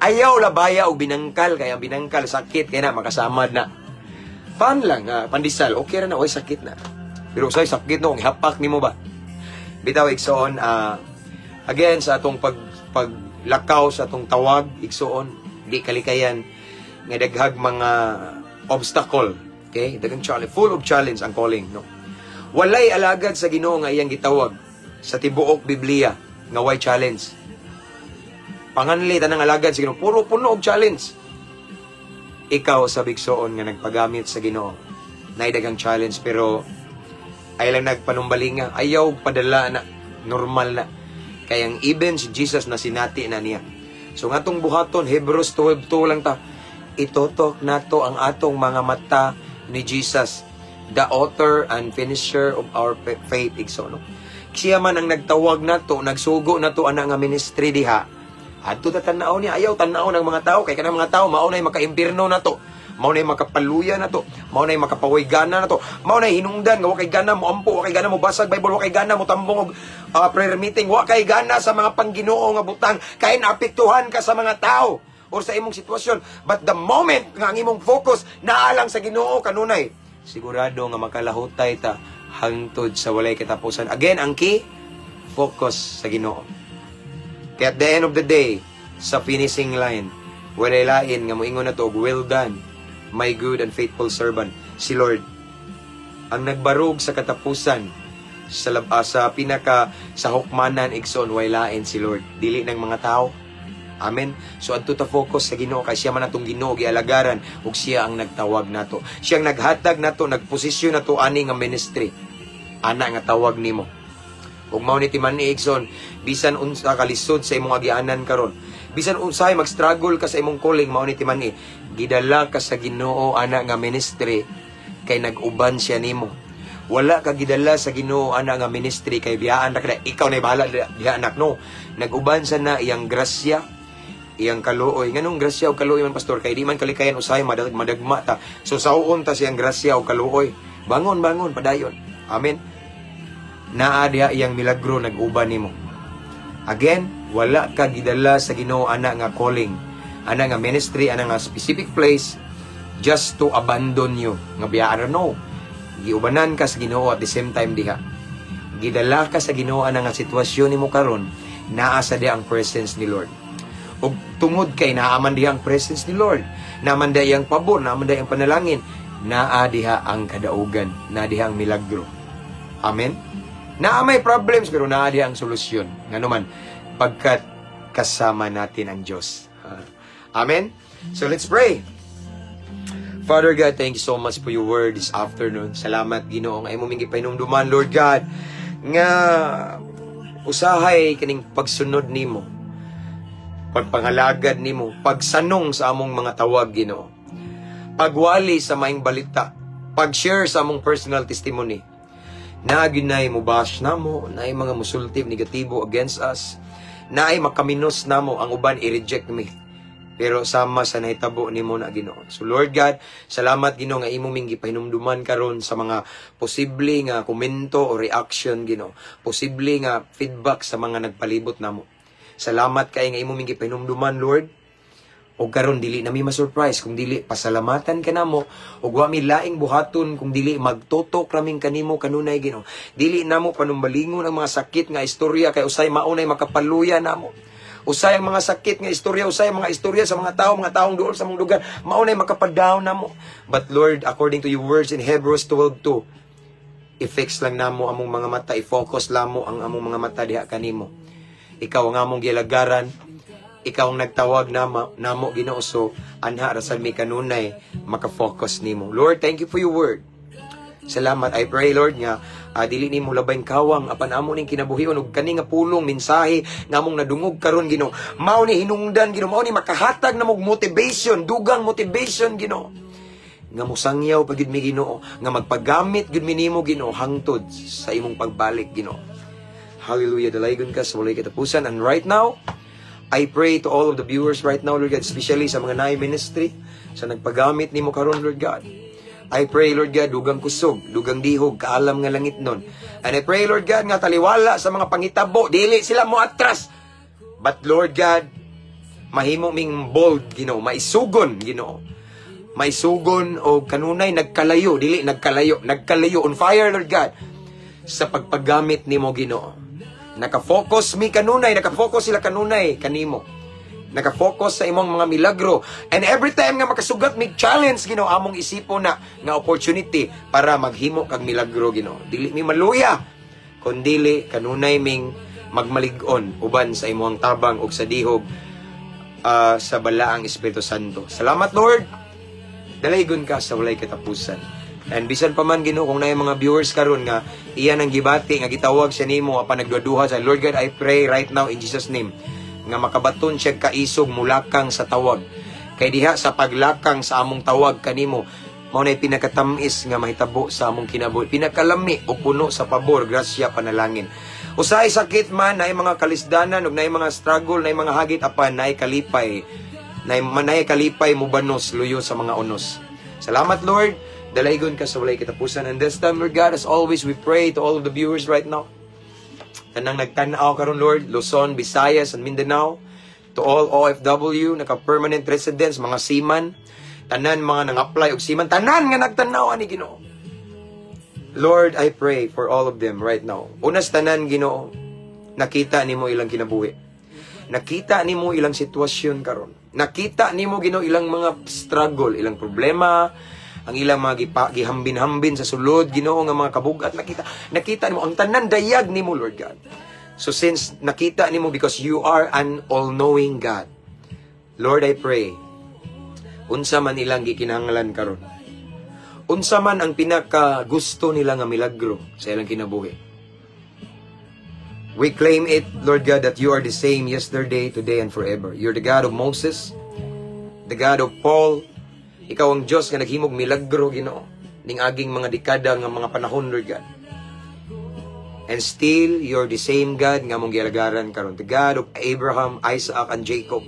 Ayaw labaya og binangkal kay ang binangkal sakit kay na makasamad na. Pan lang, pandesal, okay ra na, oy, sakit na. Pero say sakit, no, kung hapak nimo ba. Bitaw, igsoon, again sa atong paglakaw sa atong tawag, igsoon, di kalikayan nga daghag mga obstacle. Okay? Daghang challenge, full of challenge ang calling, no. Walay alagad sa Ginoo nga iyang gitawag sa tibuok Biblia nga way challenge. Panganli tanang alagad sa Ginoo, puro puno og challenge. Ikaw sa igsoon nga nagpagamit sa Ginoo, nay daghang challenge, pero ay lang nagpanumbalinga, ayaw padala na, normal na. Kaya ang even si Jesus na sinati na niya. So nga atong buhaton, Hebrews 12:2 lang ta, itutok nato ang atong mga mata ni Jesus, the author and finisher of our faith, igsoon, no? Siya man ang nagtawag nato, nagsugo nato ana nga ministry diha. Adto ta tan-aw niya, ayaw tan-aw ng mga tao kay kanang mga tao mao nay makaimpirno nato. Mao nay makapaluya nato, mao nay makapaway gana nato, mao nay hinungdan nga wa kay gana mo ampo, wa kay gana mo basag Bible, wa kay gana mo tambong og prayer meeting, wa kay gana sa mga pangginoo nga butang kay naapektuhan ka sa mga tao or sa imong sitwasyon. But the moment nga ang imong focus naa lang sa Ginoo kanunay, sigurado nga makalahutay ta hangtod sa walay katapusan. Again, ang key, focus sa Ginoo. Kaya at the end of the day, sa finishing line, walay lain nga moingon na to og "Well done, my good and faithful servant," si Lord. Ang nagbarog sa katapusan, sa pinaka sa hukmanan, igsoon, way lain si Lord. Dili ng mga tao. Amen. So adto ta focus sa Ginoo kay siya man atong Ginoo gialagaran ug siya ang nagtawag nato. Siya ang naghatag nato, nagposisyon nato ani nga ministry. Ana nga tawag nimo. Ug mao ni timan-i, igsoon, bisan unsa kalisod sa imong agianan karon. Bisan unsay mag-struggle ka sa imong calling, mao ni timan-i, gidala ka sa Ginoo ana nga ministry kay nag-uban siya nimo. Wala ka gidala sa Ginoo ana nga ministry kay biyaan ra ka, ikaw na bahala diha, anak, no. Nag-uban sa na iyang grasya, iyang kaluoy. Nganong grasya o kaluoy man, pastor? Kay di man kalikayan usahay madagma ta. So sauon ta siyang grasya o kaluoy. Bangon, bangon, padayon. Amen. Naa diha iyang milagro nag-uban nimo. Again, wala ka gidala sa Ginoo ana nga calling, ana nga ministry, ana nga specific place just to abandon you. Nga biyaan, no. Giubanan ka sa Ginoo at the same time diha. Gidala ka sa Ginoo ana nga sitwasyon nimo karon, naa sa diha ang presence ni Lord. Ug tungod kay naa man diha ang presence ni Lord, naa man diha iyang pabor, naa man diha ang panalangin, naa diha ang kadaugan, naa diha ang milagro. Amen. Naa may problems pero naa diha ang solusyon. Ngano man, pagkat kasama natin ang Diyos. Amen. So let's pray. Father God, thank you so much for your word this afternoon. Salamat, Ginoo, nga imo ming gipahinumduman, Lord God, nga usahay kining pagsunod nimo. Pagpangalagad nimo, pagsanong sa among mga tawag, Ginoo. Pagwali sa maayong balita, pag-share sa among personal testimony. Naa gyud mo-bash namo, naay mga musulti negatibo against us, naay makaminos namo, ang uban i-reject mi. Pero sama sa nahitabo nimo na, Ginoo. So Lord God, salamat, Ginoo, nga imo ming gipahinumduman karon sa mga posible nga komento o reaction, Ginoo. Posible nga feedback sa mga nagpalibot namo. Salamat kay nga imo ming gipahinumduman, Lord. O karon dili na mi ma-surprise kung dili pasalamatan ka namo ug wa mi laing buhaton kung dili magtutok raming kanimo kanunay, Ginoo. Dili namo panumbalingon ang mga sakit nga istorya kay usay maunay makapaluya namo. Usay ang mga sakit nga istorya, usay ang mga istorya sa mga tao, mga taong duol sa among lugar, maunay makapadown namo. But Lord, according to your words in Hebrews 12:2, i-fix lang namo among mga mata, i-focus lamo ang among mga mata diha kanimo. Ikaw ang among gilagaran, ikaw ang nagtawag namo, Ginoo, so anha ra sad mi kanunay maka-focus nimo. Lord, thank you for your word. Salamat. I pray, Lord, nga dili nimo labayn kawang apan amo ning kinabuhion ug kani nga pulong, mensahe nga among nadungog karon, Ginoo. Mao ni hinungdan, Ginoo, mao ni makahatag namo og motivation, dugang motivation, Ginoo. Nga mosangyaw pa gyud mi, Ginoo, nga magpagamit gyud mi nimo, Ginoo, hangtod sa imong pagbalik, Ginoo. Hallelujah. Dalaygon ka sa walay katapusan. And right now, I pray to all of the viewers right now, Lord God, especially sa mga naay ministry, sa nagpagamit nimo karon, Lord God. I pray, Lord God, dugang kusog, dugang dihog, kaalam nga langit nun. And I pray, Lord God, nga taliwala sa mga pangitabo, dili sila mo atras. But Lord God, mahimo ming bold, Ginoo, maisugon, Ginoo. Maisugon o kanunay nagkalayo, dili nagkalayo, nagkalayo on fire, Lord God, sa pagpagamit nimo, Ginoo. Nakafocus mi kanunay, nakafocus sila kanunay kanimo. Nakafocus sa imong mga milagro. And every time nga makasugat mig challenge, Ginoo, among isipon na nga opportunity para maghimo kag milagro, Ginoo. Dili mi maluya kun dili kanunay ming magmalig-on uban sa imong tabang ug sa dihog sa balaang Espiritu Santo. Salamat, Lord. Dalaygon ka sa walay katapusan. And bisan pa man, Ginoo, kung naay mga viewers karon nga iyan ang gibati nga gitawag siya nimo apan nagduhaduha sa, Lord God, I pray right now in Jesus' name nga makabaton siya kaisog mulakang sa tawag. Kay diha sa paglakang sa among tawag kanimo, mao nay pinakatamis nga mahitabo sa among kinabuhi. Pinakalami o puno sa pabor, grasya, panalangin. Usahay sakit man, naay mga kalisdanan ug naay mga struggle, naay mga hagit, apan naay kalipay. Naay kalipay mubanos luyo sa mga unos. Salamat, Lord. Dalaygon ka sa walay katapusan. And this time, Lord God, as always, we pray to all of the viewers right now. Tanang nagtan-aw karon, Lord, Luzon, Visayas, and Mindanao, to all OFW, naka-permanent residents, mga seaman, tanan mga nang-apply og seaman, tanan nga nagtan-aw ani, Ginoo. Lord, I pray for all of them right now. Unas tanan, Ginoo, nakita nimo ilang kinabuhi. Nakita nimo ilang sitwasyon karon. Nakita nimo, Ginoo, ilang mga struggle, ilang problema, ang ilang mga gihambin-hambin sa sulod, Ginoo, nga mga kabugat nakita. Nakita nimo ang tanan, dayag nimo, Lord God. So since nakita nimo, because you are an all-knowing God, Lord, I pray, unsa man ilang gikinahanglan karon. Unsa man ang pinaka gusto nila nga milagro sa ilang kinabuhi. We claim it, Lord God, that you are the same yesterday, today, and forever. You're the God of Moses, the God of Paul. Ikaw ang Diyos nga naghimog milagro, Ginoo, ning aging mga dekada nga mga panahon, Lord God. And still, you're the same God nga among gialagaran karon, the God of Abraham, Isaac, and Jacob.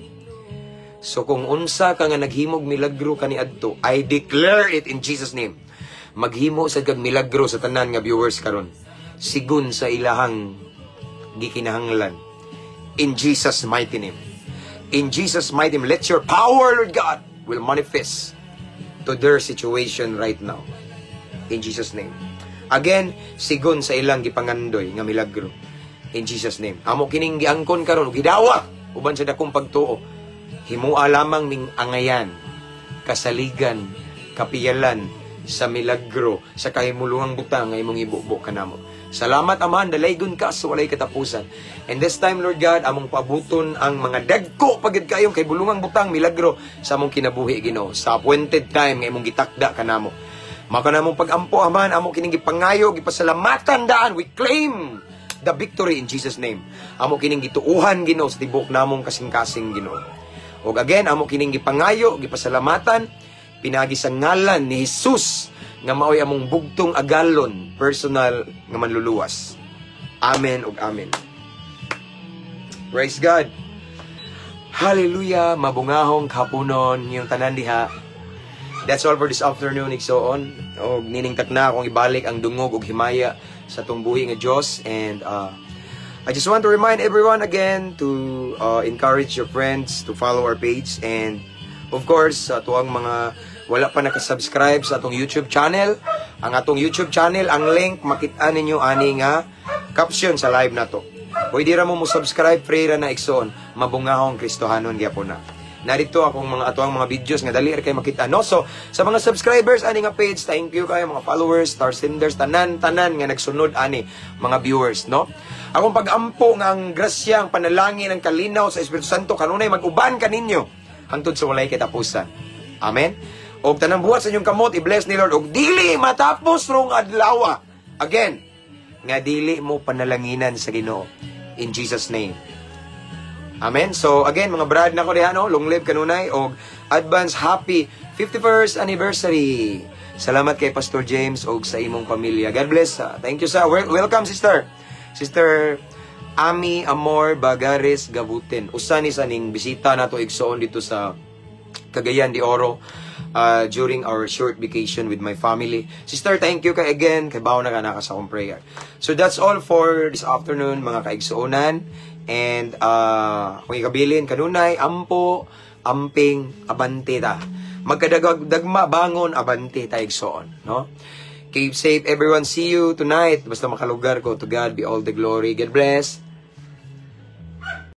So kung unsa ka nga naghimog milagro kaniadto, I declare it in Jesus' name. Maghimo sad kag milagro sa tanan nga viewers karon. Sigun sa ilahang gikinahanglan. In Jesus' mighty name. In Jesus' mighty name, let your power, Lord God, will manifest to their situation right now. In Jesus' name. Again, sigon sa ilang gipangandoy nga milagro. In Jesus' name. Amo kining giangkon karon ug gidawat uban sa dakong pagtuo. Himua lamang ming angayan, kasaligan, kapiyalan sa milagro, sa kahimulungang butang nga imong ibubo kanamo. Salamat, Amahan, dalaygon ka sa walay katapusan. And this time, Lord God, among pabuton ang mga dagko pagid kayong kahibulungang butang milagro sa among kinabuhi, Ginoo, sa appointed time nga imong gitakda kanamo. Mao ka namong pag-ampo, Amahan, amo kining gipangayo, gipasalamatan daan. We claim the victory in Jesus' name. Amo kining gituuhan, Ginoo, sa tibok namong kasing-kasing, Ginoo. Og again, amo kining gipangayo, gipasalamatan pinaagi sa ngalan ni Jesus nga maoy among bugtong agalon, personal nga manluluwas. Amen ug amen. Praise God. Hallelujah. Mabungahong kahaponon yung tanan diha. That's all for this afternoon, igsoon. Og niningtak na akong ibalik ang dungog og himaya sa atong buhi nga Dios, and I just want to remind everyone again to encourage your friends to follow our page and, of course, sa atuang mga wala pa nakasubscribe sa atong YouTube channel. Ang atong YouTube channel, ang link makita ninyo ani nga caption sa live nato. Pwede ra mo mo subscribe, free ra na, igsoon. Mabungahong Kristohanon gyapon na. Narito akong mga atuang mga videos nga dali ra kay makita, no? So sa mga subscribers ani nga page, thank you kayo, mga followers, star senders, tanan tanan nga nagsunod ani, mga viewers, no? Akong pag-ampo nga ang grasya, ang panalangin, ang kalinaw sa Espiritu Santo kanunay mag-uban kaninyo hangtod sa walay katapusan. Amen. Og tanang buhat sa inyong kamot i-bless ni Lord og dili matapos rong adlaw. Again, nga dili mo panalanginan sa Ginoo in Jesus' name. Amen. So again, mga brad nako diha, no, long live kanunay og advance happy 51st anniversary. Salamat kay Pastor James og sa imong pamilya. God bless. Thank you sa welcome, sister. Sister Ami Amor Bagares Gabutin. Usa ni sa ning bisita nato, igsoon, dito sa Cagayan de Oro during our short vacation with my family. Sister, thank you kay again. Kay bawo na ka naka sa akong prayer. So that's all for this afternoon, mga kaigsuonan. And kung ikabilin kanunay, ampo, amping, abante ta. Magkadagdagma, bangon, abante ta, igsoon, no? Keep safe, everyone. See you tonight. Basta makalugar ko. To God be all the glory. God bless.